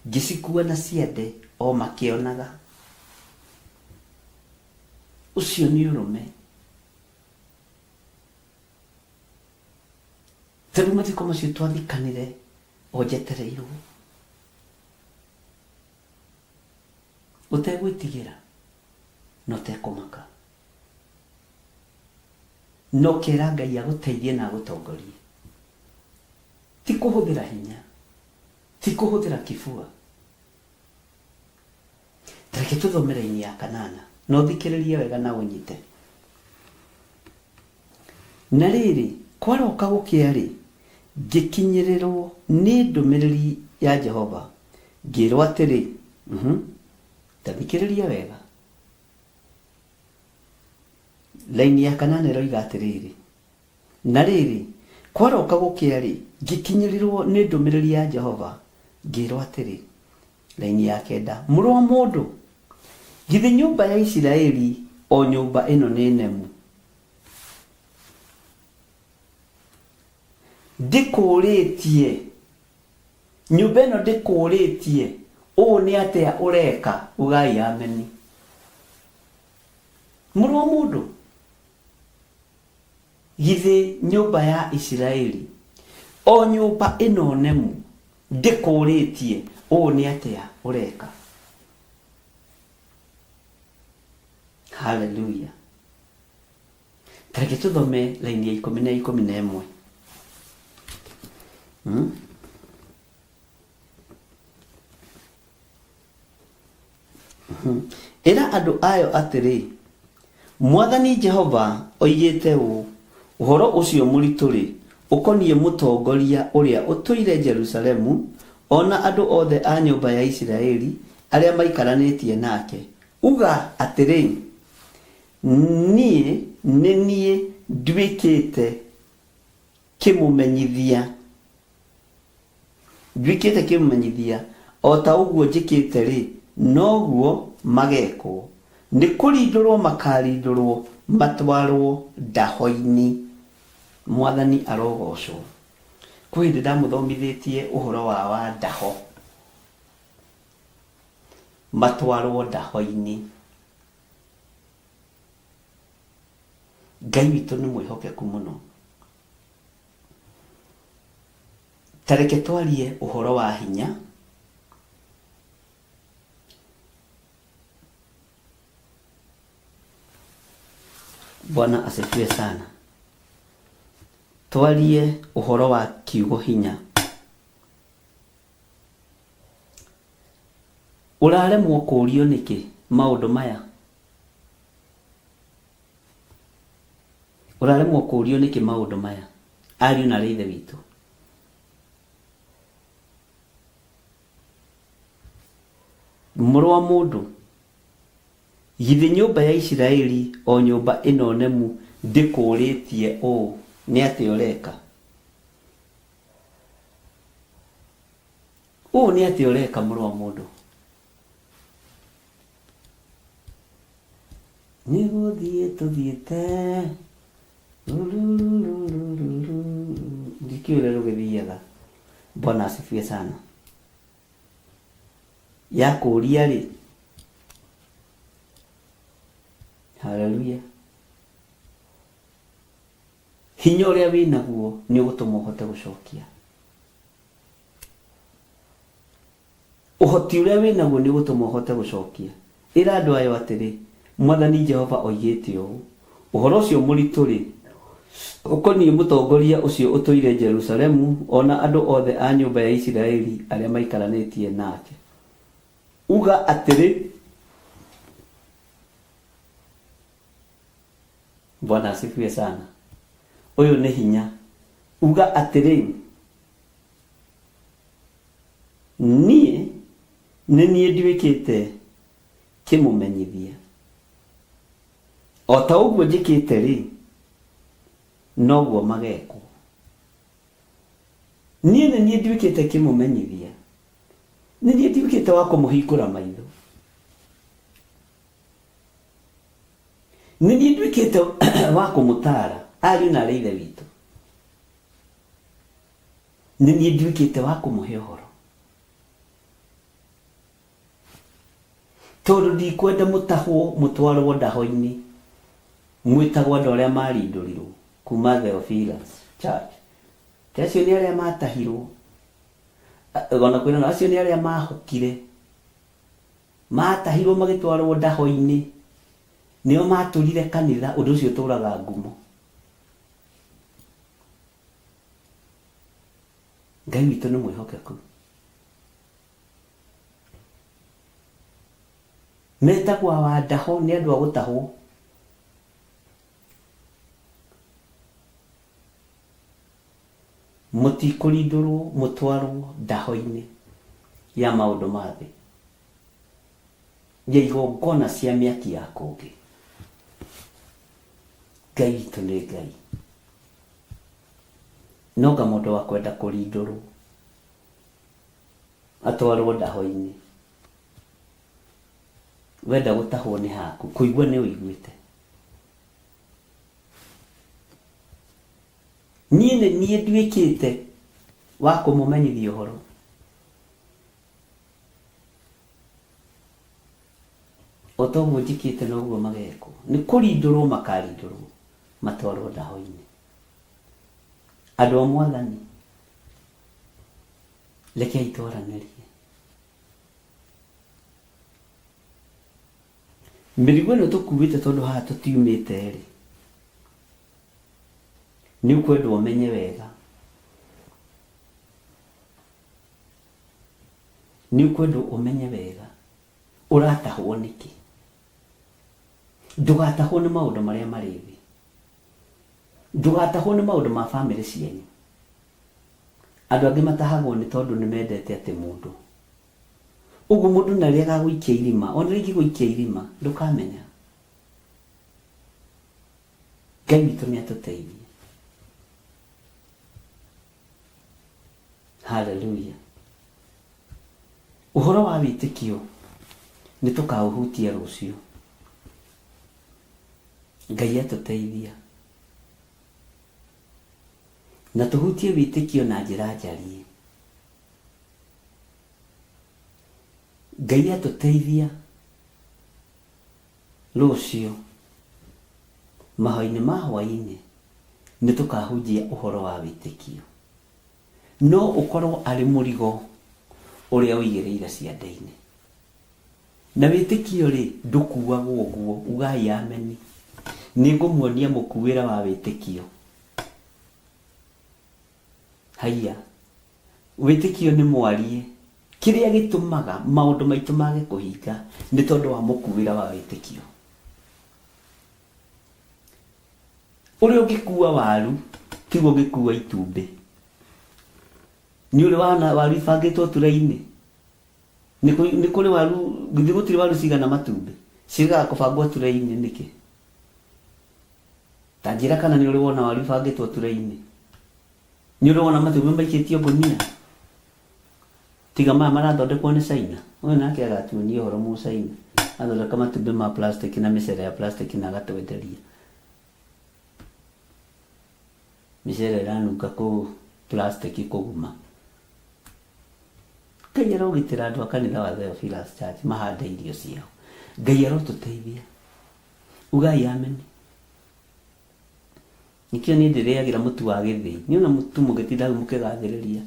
ngĩcikuua na ciande o makĩonaga. Ũcio nĩ ũrũme. Ta rĩu mathiko macio twathikanire o njetereirwo. Ũtegwĩtigĩra na ũtekũmaka. Na ũkera Ngai agũteithie na agũtongorie. Ti kũhũthĩra hinya, ti kũhũthĩra kibua. Ta reke tũthome raini ya 8 na ũthikĩrĩrie wega na ũnyite. Na rĩrĩ, kwaroka gũkĩa-rĩ, ngĩkinyĩrĩrwo nĩ ndũmĩrĩri ya Jehova, ngĩĩrwo atĩrĩ, ta thikĩrĩria wega. Raini ya 8 ĩroiga atĩrĩrĩ, na rĩrĩ, kwaroka gũkĩa-rĩ, ngĩkinyĩrĩrwo nĩ ndũmĩrĩri ya Jehova, ngĩĩrwo atĩrĩ, raini ya 9, mũrũ wa mũndũ, githĩ nyũmba ya Isiraeli o nyũmba ĩno nĩ nemu? Ndĩkũũrĩtie, nyũmba ĩno ndĩkũũrĩtie, ũũ nĩ atĩa ũreka? Ugai ameni. Mũrũ wa mũndũ, githĩ nyũmba ya Isiraeli o nyũmba ĩno nemu ndĩkũũrĩtie, ũũ nĩ atĩa ũreka? Haleluya. Ta reke tũthome raini ya 10 na 11. Ĩra andũ ayo atĩrĩ, Mwathani Jehova oigĩte ũũ, ũhoro ũcio mũritũ-rĩ, ũkoniĩ mũtongoria ũrĩa ũtũire Jerusalemu, o na andũ othe a nyũmba ya Isiraeli arĩa maikaranĩtie nake. Uga atĩrĩ, Niĩ nĩ niĩ nduĩkĩte kĩmũmenyithia, nduĩkĩte kĩmũmenyithia, o ta ũguo njĩkĩte-rĩ, noguo magekwo, nĩ kũrindũrwo makarindũrwo matwarwo ndaho-inĩ. Mwathani arogocwo. Kwĩ hĩndĩ ndamũthomithĩtie ũhoro wa wa ndaho, matwarwo ndaho-inĩ. Ngai witũ nĩ mwĩhokeku mũno. Ta reke twarie ũhoro wa hinya. Bwana asifiwe sana. Twarie ũhoro wa kiugo hinya. Ũraremwo kũũrio nĩkĩ maũndũ maya? Ũraremwo kũũrio nĩkĩ maũndũ maya? Ariũ na aarĩ a Ithe witũ. Mũrũ wa mũndũ, githĩ nyũmba ya Isiraeli o nyũmba ĩno nemu ndĩkũũrĩtie ũũ, 'Nĩ atĩa ũreka? Ũũ nĩ atĩa ũreka, mũrũ wa mũndũ? Nĩ gũthiĩ tũthiĩte rurururururu. Ndikĩũĩ ũrĩa rũgĩthiaga. Bwana asifiwe sana. Yakũria rĩ, haleluya, hinya ũrĩa wĩnaguo nĩ ũgũtũma ũhote gũcokia. Ũhoti ũrĩa wĩ naguo nĩũgũtũma ũhote gũcokia. Ĩra andũ ayo atĩrĩ, 'Mwathani Jehova oigĩte ũũ, Ũhoro ũcio mũritũ-rĩ, ũkoniĩ mũtongoria ũcio ũtũire Jerusalemu, o na andũ othe a nyũmba ya Isiraeli arĩa maikaranĩtie nake. Uga atĩrĩ, Bwana asifiwe sana. Ũyũ nĩ hinya. Uga atĩrĩ, Niĩ nĩ niĩ nduĩkĩte kĩmũmenyithia. O ta ũguo njĩkĩte-rĩ, noguo magekwo. Niĩ nĩ niĩ nduĩkĩte kĩmũmenyithia, nĩ niĩ nduĩkĩte wa kũmũhingũra maitho. Nĩ niĩ nduĩkĩte wa kũmũtaara, ariũ na aarĩ a Ithe witũ. Nĩ niĩ nduĩkĩte wa kũmũhe ũhoro. Tondũ ndikwenda mũtahwo mũtwarwo ndaho-inĩ mwĩtagwo andũ arĩa marindũrirwo kuma Theophilus Church. Te acio nĩ arĩa matahirwo, ona kwĩrana acio nĩ arĩa mahũkire, matahirwo magĩtwarwo ndaho-inĩ, nĩo matũrire kanitha, ũndũ ũcio ũtũraga ngumo. Ngai witũ nĩ mwĩhokeku. Metagwo awandaho nĩ andũ a gũtahwo. Mũtikũrindũrwo mũtwarwo ndaho-inĩ ya maũndũ ma thĩ, ya igongona cia mĩaki ya kũngĩ. Ngai witũ nĩ Ngai. Nonga mũndũ wa kwenda kũrindũrwo atwarwo ndaho-inĩ. Wenda gũtahwo nĩ haku, kũigua nĩ ũiguĩte. Niĩ nĩ niĩ nduĩkĩte wa kũmũmenyithia ũhoro. O ta ũguo njĩkĩte noguo magekwo. Nĩ kũrindũrwo makarindũrwo matwarwo ndaho-inĩ. Andũ a Mwathani, rekei twaranĩrie. Mĩrigo ĩno tũkuĩte tondũ haha tũtiumĩte-rĩ, nĩ ũkwendwo ũmenye wega. Nĩ ũkwendwo ũmenye wega ũratahwo nĩkĩ. Ndũgatahwo nĩ maũndũ marĩa marĩ thĩ. Ndũgatahwo nĩ maũndũ ma famĩlĩ cianyu. Andũ angĩ matahagwo nĩ tondũ nĩ mendete atĩ mũndũ. Ũguo mũndũ na rĩrĩa agagũikia irima, ona rĩrĩa ingĩgũikia irima, ndũkamenya. Ngai witũ nĩ atũteithie. Haleluya. Ũhoro wa wĩtĩkio nĩ tũkaũhutia rũciũ. Ngai atũteithia. Na tũhutie wĩtĩkio na njĩra njariĩ. Ngai atũteithia rũciũ mahoya-inĩ ma hwaĩ-inĩ nĩ tũkahunjia ũhoro wa wĩtĩkio. No ũkorwo arĩ mũrigo ũrĩa ũigĩrĩire ciande-inĩ. Na wĩtĩkio rĩ, ndũkuagwo ũguo, ugai ameni. Nĩ ngũmuonia mũkuĩre wa wĩtĩkio. Haiya, wĩtĩkio nĩ mwarie. Kĩrĩa gĩtũmaga maũndũ maitũ mage kũhinga nĩ tondũ wa mũkuĩre wa wĩtĩkio. Ũrĩa ũngĩkua waru tiguo ũngĩkua itumbĩ. Nĩ ũrĩ wona waru ibangĩtwo turee-inĩ? Nĩ kũrĩ waru, githĩ gũtirĩ waru cigana matumbĩ? Ciĩkaga kũbangwo turee-inĩ nĩkĩ? Ta njĩra kana nĩ ũrĩ wona waru ibangĩtwo turee-inĩ? Nĩ ũrĩ wona matumbĩ maikĩtio ngũnia? Tiga maya marathondekwo nĩ China. Ũyũ nake agatuonia ũhoro mũ China. Athondeka matumbĩ ma plastic na mĩcere ya plastic na agatwenderia. Mĩcere ĩranunga kũ plastic kũguma. Ngai arogitĩra andũ a kanitha wa Theophilus Church mahande irio ciao. Ngai arotũteithia. Ugai amen. Nĩkĩo niĩ ndĩrĩagĩra mũtu wa gĩthĩi. Niĩ ona mũtu mũgĩtinda hau mũkĩgathĩrĩria.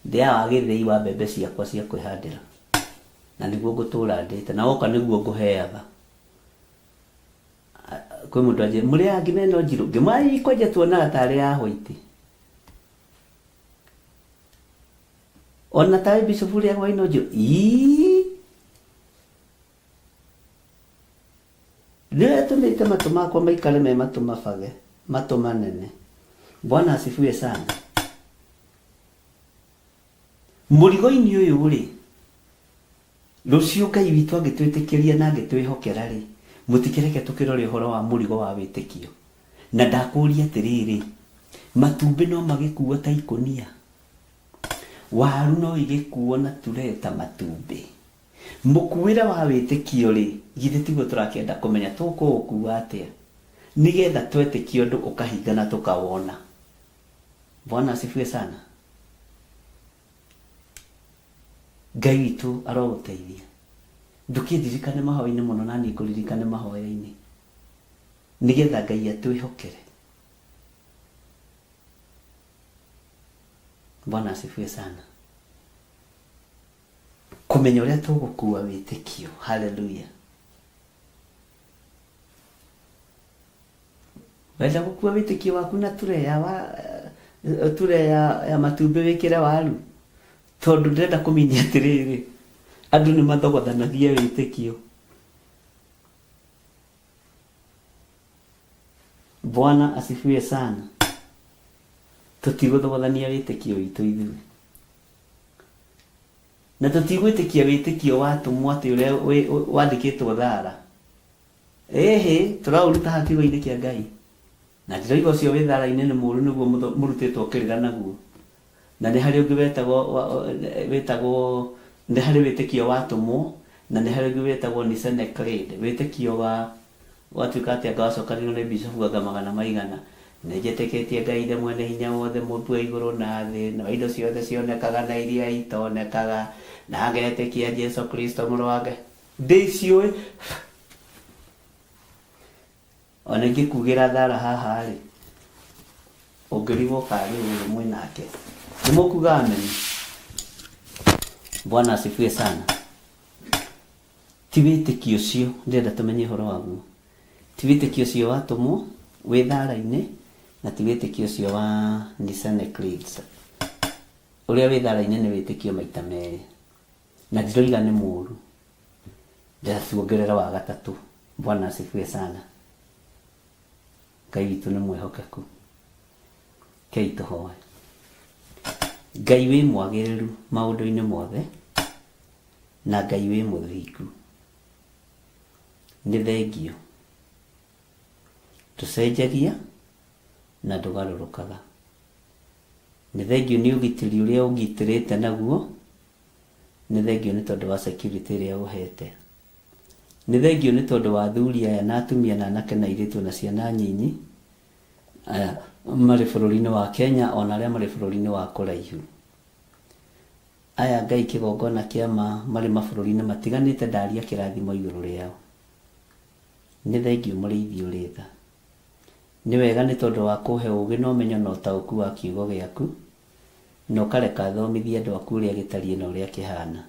Ndĩaga wa gĩthĩi wa mbembe ciakwa cia kwĩhandĩra. Na nĩguo ngũtũra ndĩte. Na woka nĩguo ngũheaga. Kwĩ mũndũ anjĩra, mũrĩaga ngima ĩno njirũ? Ngĩmwĩra ĩ kwanja tuonaga tarĩ ya white. Ona tawe bishop ũrĩaga ĩno njirũ? Ii! Nĩwe atũmĩte matũ makwa maikare me matũ mabage, matũ manene. Bwana asifiwe sana. Mũrigo-inĩ ũyũ rĩ, rũciũ Ngai witũ angĩtwĩtĩkĩria na angĩtwĩhokera rĩ, mũtikĩreke tũkĩrore ũhoro wa mũrigo wa wĩtĩkio. Na ndakũria atĩrĩrĩ, matumbĩ no magĩkuo ta ikũnia? Waru no igĩkuo na turee ta matumbĩ? Mũkuĩre wa wĩtĩkio-rĩ, githĩ tiguo tũrakĩenda kũmenya tũkũũkua atĩa, nĩgetha twetĩkia ũndũ ũkahinga na tũkawona? Bwana asifiwe sana. Ngai witũ arogũteithia. Ndũkĩndirikane mahoya-inĩ mũno na niĩ ngũririkane mahoya-inĩ, nĩgetha Ngai atwĩhokere. Bwana asifiwe sana. Kũmenya ũrĩa tũgũkua wĩtĩkio. Haleluya. Wenda gũkua wĩtĩkio waku na ture ya wa, ture ya, ya matumbĩ wĩkĩre waru? Tondũ ndĩrenda kũminyia atĩrĩrĩ, andũ nĩ mathogothanagia wĩtĩkio. Bwana asifiwe sana. Tũtigũthogothania wĩtĩkio witũ ithuĩ. Na tũtigwĩtĩkia wĩtĩkio wa atũmwo atĩ ũrĩa wandĩkĩtwo thara. Ĩhĩ, tũraũruta haha kiugo-inĩ kĩa Ngai. Na ndiroiga ũcio wĩ thara-inĩ nĩ mũũru nĩguo mũrutĩtwo kĩrĩra naguo. Na nĩ harĩ ũngĩ wetagwo, wĩtagwo, nĩ harĩ wĩtĩkio wa atũmwo, na nĩ harĩ ũngĩ wĩtagwo Nicene Creed, wĩtĩkio wa Gwatuĩka atĩ anga wacokanĩrĩirwo nĩ bishofu anga magana maigana. Nĩnjĩtĩkĩtie Ngai Ithe Mwene Hinya Wothe, Mũũmbi wa igũrũ na thĩ, na wa indo ciothe cionekaga na iria itonekaga, na ngetĩkia Jesũ Kristo Mũrũ wa Ngai. Ndĩciũĩ. O na ingĩkuugĩra thara haha-rĩ, ũngĩrigwo karĩ ũyũ mwĩ nake. Nĩmũkuuga ameni? Bwana asifiwe sana. Ti wĩtĩkio ũcio ndĩrenda tũmenye ũhoro waguo. Ti wĩtĩkio ũcio wa atũmwo wĩ thara-inĩ, na ti wĩtĩkio ũcio wa Nicene Creed. Ũrĩa wĩ thara-inĩ nĩ wĩtĩkio maita merĩ. Na ndiroiga nĩ mũũru. Ndĩrenda tuongerere wa gatatũ. Bwana asifiwe sana. Ngai witũ nĩ mwĩhokeku. Rekei tũhoe. Ngai wĩ mwagĩrĩru maũndũ-inĩ mothe. Na Ngai wĩ mũthingu. Nĩ thengiũ. Ndũcenjagia na ndũgarũrũkaga. Nĩ thengiũ nĩ ũgitĩri ũrĩa ũngitĩrĩte naguo. Nĩ thengiũ nĩ tondũ wa security ĩrĩa ũhete. Nĩ thengiũ nĩ tondũ wa athuri aya na atumia na anake na airĩtu na ciana nyinyi aya marĩ bũrũri-inĩ wa Kenya ona arĩa marĩ bũrũri-inĩ wa kũraihu. Aya Ngai kĩgongona kĩa ma marĩ mabũrũri-inĩ matiganĩte ndaria kĩrathimo igũrũ rĩao. Nĩ thengiũ mũrĩithi ũrĩ tha. Nĩ wega nĩ tondũ wa kũhe ũgĩ na ũmenyo na ũtaũku wa kiugo gĩaku. Na ũkareka thomithie andũ aku ũrĩa gĩtariĩ na ũrĩa kĩhana.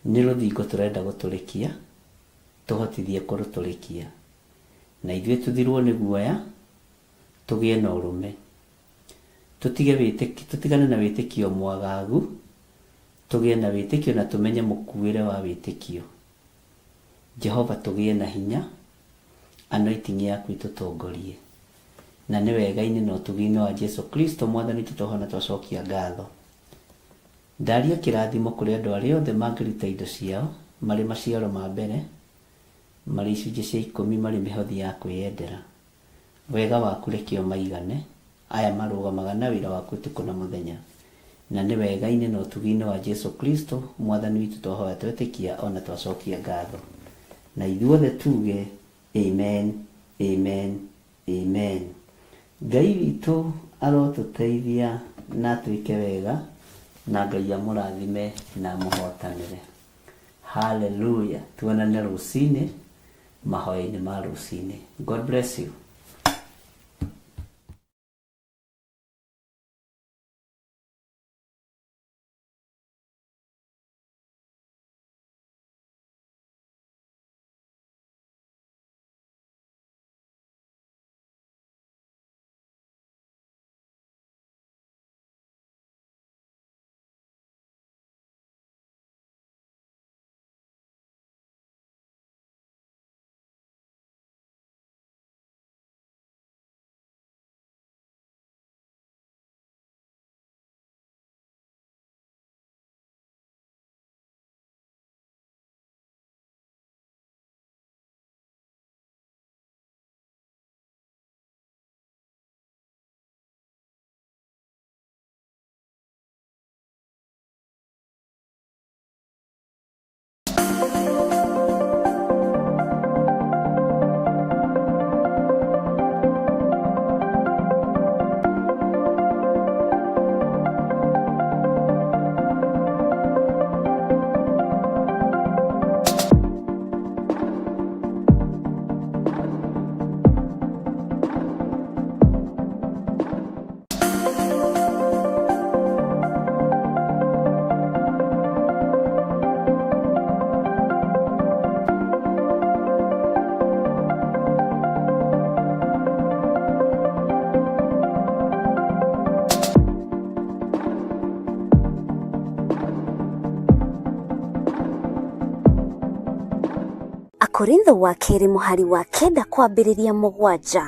Nĩ rũthingo tũrenda gũtũrĩkia, tũhotithie kũrũtũrĩkia. Na ithuĩ tũthirwo nĩ guoya, tũgĩe na ũrũme. Tũtige wĩtĩkio, tũtigane na wĩtĩkio mwagagu, tũgĩe na wĩtĩkio na tũmenye mũkuĩre wa wĩtĩkio. Jehova tũgĩe na hinya, anointing yaku ĩtũtongorie. Na nĩ wega-inĩ na ũtugi-inĩ wa Jesu Kristo Mwathani witũ twahoya na twacokia ngatho. Ndaria kĩrathimo kũrĩ andũ arĩa othe mangĩruta indo ciao marĩ maciaro ma mbere, marĩ icunjĩ cia ikũmi, marĩ mĩhothi ya kwĩyendera. Wega waku reke ũmaigane, aya marũgamaga na wĩra waku ũtukũ na mũthenya. Na nĩ wega-inĩ na ũtugi-inĩ wa Jesu Kristo Mwathani witũ twahoya twetĩkia o na twacokia ngatho. Na ithuothe tuge, Amen, amen, amen. Ngai witũ arotũteithia na atwĩke wega, na Ngai amũrathime na amũhotanĩre. Hallelujah. Tuonane rũcinĩ mahoya-inĩ ma rũcinĩ. God bless you. Akorintho wa kerĩ mũhari wa kenda kwambĩrĩria mũgwanja.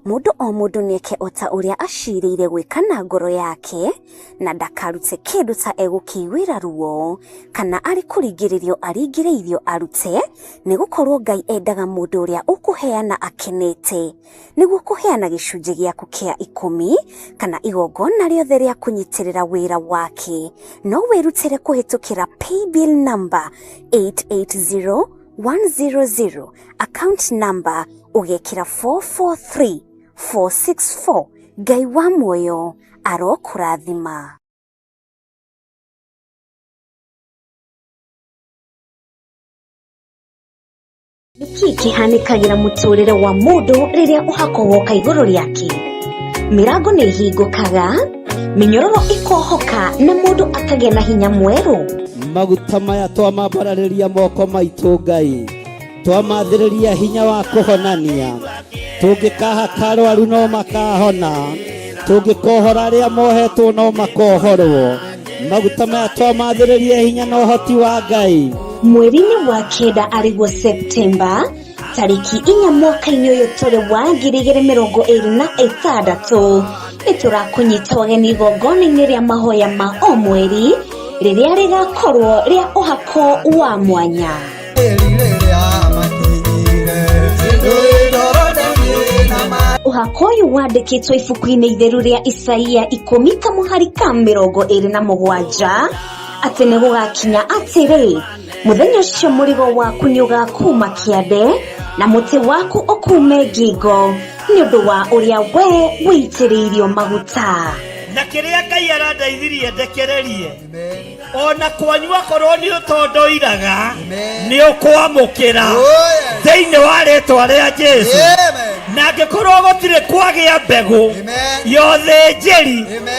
Mũndũ o mũndũ nĩeke o ta ũrĩa acirĩire gwĩka na ngoro yake, na ndakarute kĩndũ ta egũkĩiguĩra ruo, kana arĩ kũringĩrĩrio aringĩrĩirio arute, nĩgũkorwo Ngai endaga mũndũ ũrĩa ũkũheana akenete. Nĩguo kũheana gĩcunjĩ gĩaku kĩa ikũmi, kana igongona rĩothe rĩa kũnyitĩrĩra wĩra wake, no wĩrutĩre kũhĩtũkĩra paybill number 880100, account number ũgekĩra 443464. Ngai wa muoyo arokũrathima. Nĩkĩ kĩhanĩkagĩra mũtũrĩre wa mũndũ rĩrĩa ũhako woka igũrũ rĩake? Mĩrango nĩ ĩhingũkaga, mĩnyororo ĩkohoka na mũndũ akagĩa na hinya mwerũ. Maguta maya twamambararĩria moko maitũ Ngai, twamathĩrĩria hinya wa kũhonania. Tũngĩkahaka arwaru no makahona, tũngĩkohora arĩa mohetwo no makohorwo. Maguta maya twamathĩrĩria hinya na ũhoti wa Ngai. Mweri-inĩ wa kenda arĩguo Septemba tarĩki inya mwaka-inĩ ũyũ tũrĩ wa 2026, nĩ tũrakũnyita ũgeni igongona-inĩ rĩa mahoya ma o mweri rĩrĩa rĩgakorwo rĩa ũhako wa mwanya. Ũhako ũyũ wandĩkĩtwo ibuku-inĩ itheru rĩa Isaia ikũmi kamũhari ka mĩrongo ĩrĩ na mũgwanja, atĩ nĩ gũgakinya atĩrĩ, mũthenya ũcio mũrigo waku nĩ ũgakuma kĩande na mũtĩ waku ũkume ngingo, nĩ ũndũ wa ũrĩa we wĩitĩrĩirio maguta. Na kĩrĩa Ngai arandeithirie ndekererie, ona kwanyu akorwo nĩ ũtondoiraga, nĩ ũkwamũkĩra thĩinĩ wa rĩtwa rĩa Jesu. Na angĩkorwo gũtirĩ kwagĩa mbegũ ya ũthĩnjĩri,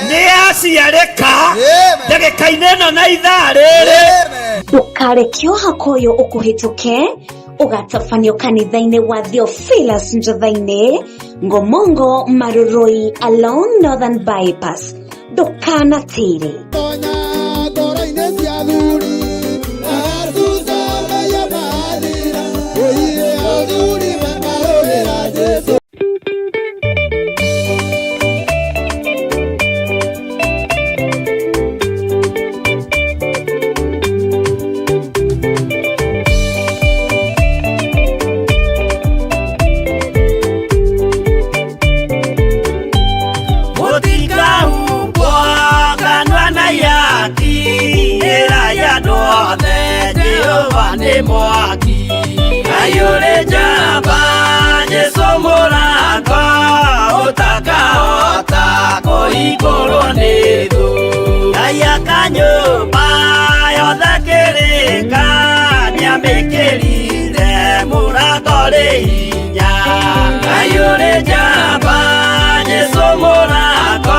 nĩ yaciarĩka ndagĩka-inĩ ĩno na ithaa rĩrĩ. Ndũkareke ũhaka ũyũ ũkũhĩtũke. Ũgatabanio kanitha-inĩ wa Theophilus Njotha-inĩ, Ngomongo Marurui along Northern Bypass. Ndũkanatĩre. Tonya ngoro-inĩ cia athuri, agacuca maiya mathira, oiye athuri makarũrĩra Jesũ. Mũtikahumbwo kanua na ihaki, ĩrai andũ othe Jehova nĩ mwaki. Ngai ũrĩ njamba, Jesũ mũrango, ũtakahota kũhingũrwo nĩ thũ. Ngai akanyũmba yothe kĩrĩka, nĩamĩkĩrire mũrango rĩ hinya. Ngai ũrĩ njamba, Jesũ mũrango,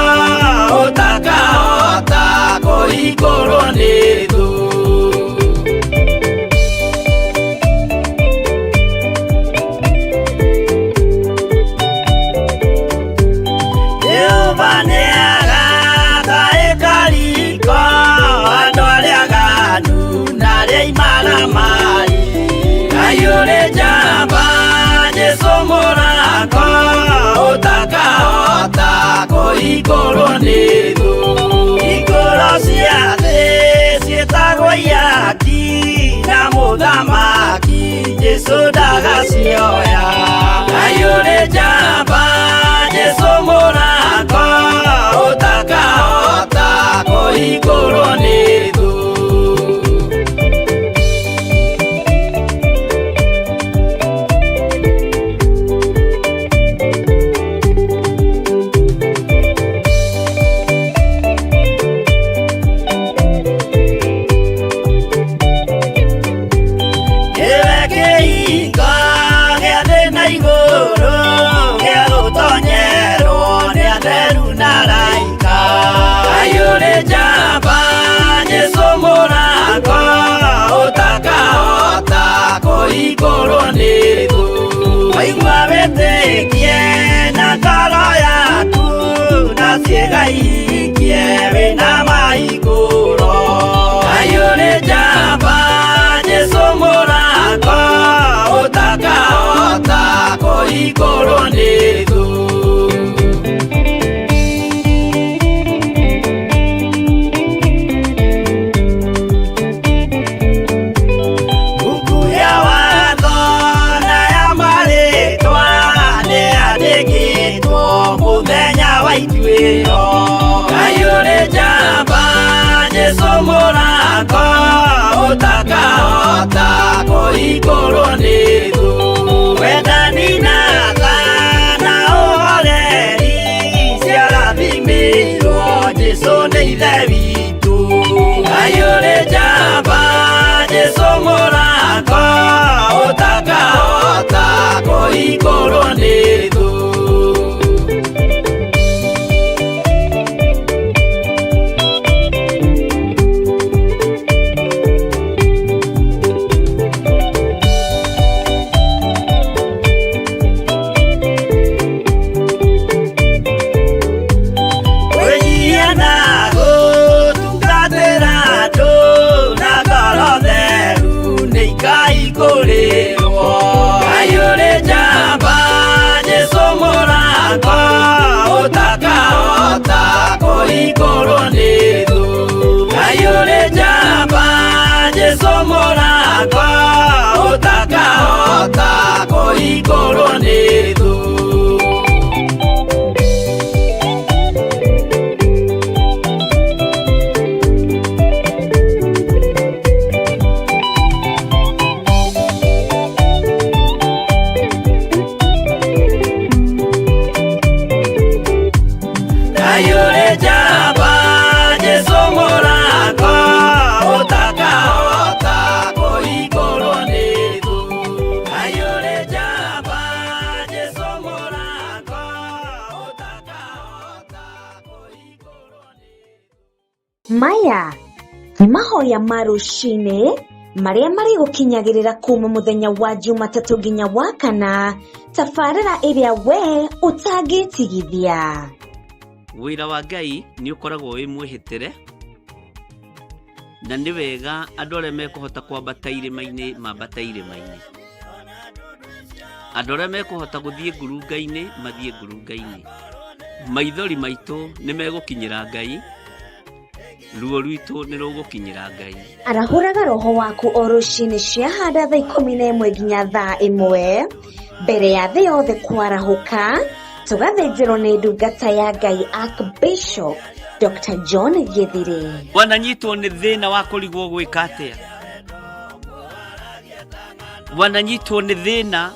ũtakahota kũhingũrwo nĩ thũ. Jehova nĩagaka ĩkariko, andũ arĩa aganu na arĩa imaramari. Ngai ũrĩ njamba, Jesũ mũrango, ũtakahota kũhingũrwo nĩ thũ. Hingũro cia thĩ ciĩtagwo ihaki, na mũthamaki Jesũ ndagacioya. Ngai ũrĩ njamba, Jesũ mũrango, ũtakahota kũhingũrwo nĩ thũ. Nĩwe kĩhingo gĩa thĩ na igũrũ, gĩa gũtonyerwo nĩ atheru na araika. Ngai ũrĩ njamba, Jesũ mũrango, ũtakahota kũhingũrwo nĩ thũ. Waigua wĩtĩkie na ngoro yaku, na ciĩga ihingie wĩna mahingũro. Ngai ũrĩ njamba, Jesũ mũrango, ũtakahota kũhingũrwo nĩ thũ. Mbuku ya watho na ya marĩtwa nĩyandĩkĩtwo mũthenya wa ituĩro. Ngai ũrĩ njamba, Jesũ mũrango, ũtakahota kũhingũrwo nĩ thũ. Wendani na tha na ũhoreri ciarathimĩirwo Jesũ nĩ Ithe witũ. Ngai ũrĩ njamba, Jesũ mũrango, ũtakahota kũhingũrwo nĩ thũ. Kwĩnyihia na gũtungatĩra andũ na ngoro theru nĩ ikaihingũrĩrwo. Ngai ũrĩ njamba, Jesũ mũrango, ũtakahota kũhingũrwo nĩ thũ. Ngai ũrĩ njamba, Jesũ mũrango, ũtakahota kũhingũrwo nĩ thũ. Ngai ũrĩ njamba, Maya nĩ mahoya ma rũcinĩ marĩa marĩgũkinyagĩrĩra kuma mũthenya wa Jumatatũ nginya wa kana, tabarĩra ĩrĩa we ũtangĩtigithia. Wĩra wa Ngai nĩ ũkoragwo wĩ mwĩhĩtĩre, na nĩ wega andũ arĩa mekũhota kwambata irĩma-inĩ mambate irĩma-inĩ, andũ arĩa mekũhota gũthiĩ ngurunga-inĩ mathiĩ ngurunga-inĩ. Maithori maitũ nĩ megũkinyĩra Ngai, ruo rwitũ nĩ rũgũkinyĩra Ngai. Arahũraga roho waku o rũcinĩ ciahanda thaa 11 nginya thaa 1 mbere ya thĩ yothe kwarahũka, tũgathĩnjĩrwo nĩ ndungata ya Ngai Archbishop Dr. John Githire. Wananyitwo nĩ thĩna wa kũrigwo gwĩka atĩa, wananyitwo nĩ thĩna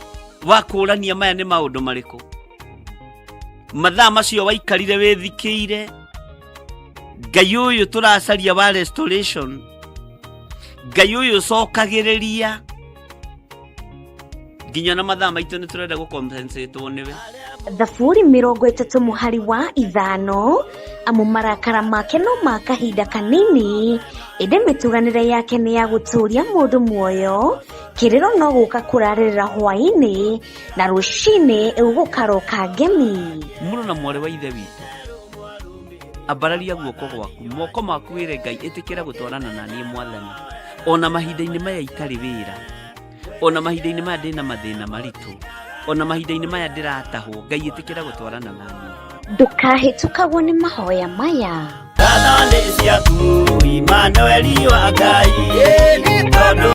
wa kũũrania maya nĩ maũndũ marĩkũ. Mathaa macio waikarire wĩthikĩire Ngai ũyũ tũracaria wa restoration, Ngai ũyũ ũcokagĩrĩria nginya na mathaa maitũ nĩ tũrenda gũcompensatwo nĩwe. Thaburi 30 mũhari wa 5, amu marakara make no ma kahinda kanini, ĩndĩ mĩtuganĩre yake nĩ ya gũtũũria mũndũ muoyo. Kĩrĩro no gũka kũrarĩrĩra hwaĩ-inĩ, na rũcinĩ gũkaroka ngemi. Mũrũ na mwarĩ wa ithe witũ, ambararia guoko gwaku, moko maku wĩre Ngai, ĩtĩkĩra gũtwarana na niĩ Mwathani, ona mahinda-inĩ maya itarĩ wĩra, ona mahinda-inĩ maya ndĩna mathĩna maritũ, ona mahinda-inĩ maya ndĩratahwo, Ngai ĩtĩkĩra gũtwarana na niĩ. Ndũkahĩtũkagwo nĩ mahoya maya. Ngatho nĩ ciaku Imanueli wa Ngai, tondũ